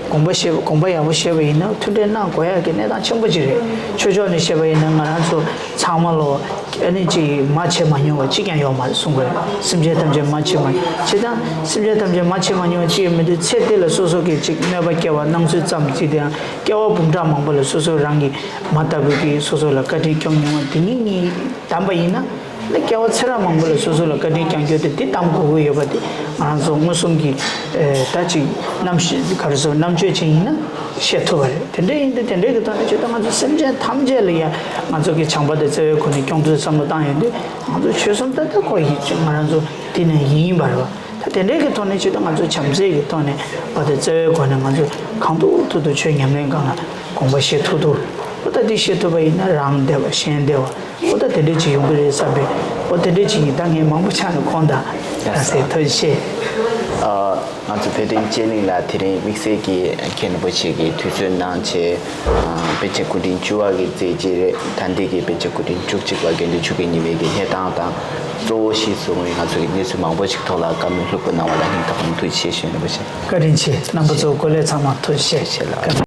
དགོངས་པ་བཞེས་དགོངས་པ་ཡག་པོ་བཞེས་པ་ཡིན་ན་མཐུན་འབྲེལ་གནང་དགོས་ཡ་གི་གནས་སྟངས་ཆེན་པོ་ཅིག་རེད། ཆོས་ཕྱོགས་ནས་བཤད་པ་ཡིན་ན་ང་རང་ཚོ་ཚང་མ་ལོ། ཨ་ནི་ཅིག་མ་བྱེད་མ་མྱོང་བ་གཅིག་ཀྱང་ཡོད་མ་རེད་གསུང་གི་རེད། སེམས་ཅན་ཐམས་ཅད་མ་བྱེད་མ་བྱེད་དང་། སེམས་ཅན་ཐམས་ཅད་མ་བྱེད་མ་མྱོང་བ་གཅིག་ཡོད་མི་འདུག་ཚེ་འདི་ལ་སོ་སོ་གིས་ཅིག་གནོད་པ་བསྐྱལ་བ་སྣང་ཚུལ་ཙམ་ཅིག་དེའང་སྐྱེ་བ་འབུམ་ཕྲག་མང་པོ་ལ་སོ་སོ་རང་གི་མ་ལྟ་བུ་གིས་སོ་སོ་ལ་བཀའ་དྲིན་སྐྱོང་མྱོང་བ་དེ་ཉིད་ཉིད་བདམས་པ་ཡིན་ན། ཨ་ནི་སྐྱེ་བ་ཚེ་རབས་མང་པོ་ལ་སོ་སོ་ལ་བཀའ་དྲིན་སྐྱོང་རྒྱུ་དེ་དེ་བདམས་དགོས་ཀྱི་ཡོད་པ་དེ་ང་རང་ཚོ་མངོན་སུམ་གྱི་ད་ཅིག་རྣམ་ཤེས་ག་རེ་ཟེར་རྣམ་དཔྱོད་ཅིག་ཡིན་ན་ཤེས་ཐུབ་པ་རེད། དེ་འདྲ་ཡིན་དུས་དེ་འདྲའི་གི་ཐོག་ནས་ཇི་ལྟར་ང་ཚོ་སེམས་ཅན་ཐམས་ཅད་ལ་ཡང་ང་ཚོ་གི་བྱམས་པ་དང་བརྩེ་བའི་སྒོ་ནས་སྐྱོང་ཐུབ་བསམ་བློ་བཏང་ཡོང་དུས་ང་ཚོ་ཆོལ་གསུམ་ད་ལྟ་ཁོ་ཡིན་ང་རང་ཚོ་དེ་ནས་ཡིན་ཡིན་པ་རེད་བ། ད་དེ་འདྲའི་གི་ཐོག་ནས་ཇི་ལྟར་ང་ཚོ་བྱམས་བརྩེ་གི་ཐོག་ནས་བ་དང་བརྩེ་བའི་སྒོ་ནས་ང་ཚོ་གང་ཐུབ་ཐུབ་ཐུབ་ཆོས་ཉམས་ལེན་སྒང་ལ་དགོངས་པ་བཞེས་ཐུབ་ཐུབ། ཨོ་ད་དེ་བཞེས་ཐུབ་པ་ཡིན་ན་རང་བདེ་བ་གཞན་བདེ་བ། ཨོ་ད་དེ་འདྲ་ཅིག་ཡོང་གི་རེད་བསམ་པས། ཨོ་དེ་འདྲ་ཅིག་ཡིན། ད་ངས་མང་པོ་ཆགས་ནས་གོང་དང་ད་ཟེར། ཐུགས་རྗེ་ཆེ། ཨ། ང་ཚོ་བོད་དོན་དཔྱད་གླེང་ལ་དེ་རིང་དམིགས་བསལ་གྱིས་མཁན་རིན་པོ་ཆེ་གིས་དུས་ཚོད་གནང་བྱས། ཨ། པཎ་ཆེན་སྐུ་ཕྲེང་བཅུ་པ་གི་མཛད་རྗེས་རེད། ད་ལྟའི་གི་པཎ་ཆེན་སྐུ་ཕྲེང་བཅུ་གཅིག་པ་དགེ་འདུན་ཆོས་ཀྱི་ཉི་མའི་གི་གནས་སྟངས་དང་གཙོ་བོ་གཞིར་བཟུང་བའི་ང་ཚོ་གི་གནས་ཚུལ་མང་པོ་ཞིག་ཐོག་ལ་བཀའ་མོལ་ལྷུག་པོ་གནང་བ་ལ་སྙིང་ཐག་པ་ནས་ཐུགས་རྗེ་ཆེ་ཞུ། རིན་པོ་ཆེ། བཀའ་དྲིན་ཆེ། རྣམ་པ་ཚོ་སྐོར་ལས་ཚང་མ་ཐུགས་རྗེ་ཆེ། ཆེ་ལགས། བཀའ་དྲིན།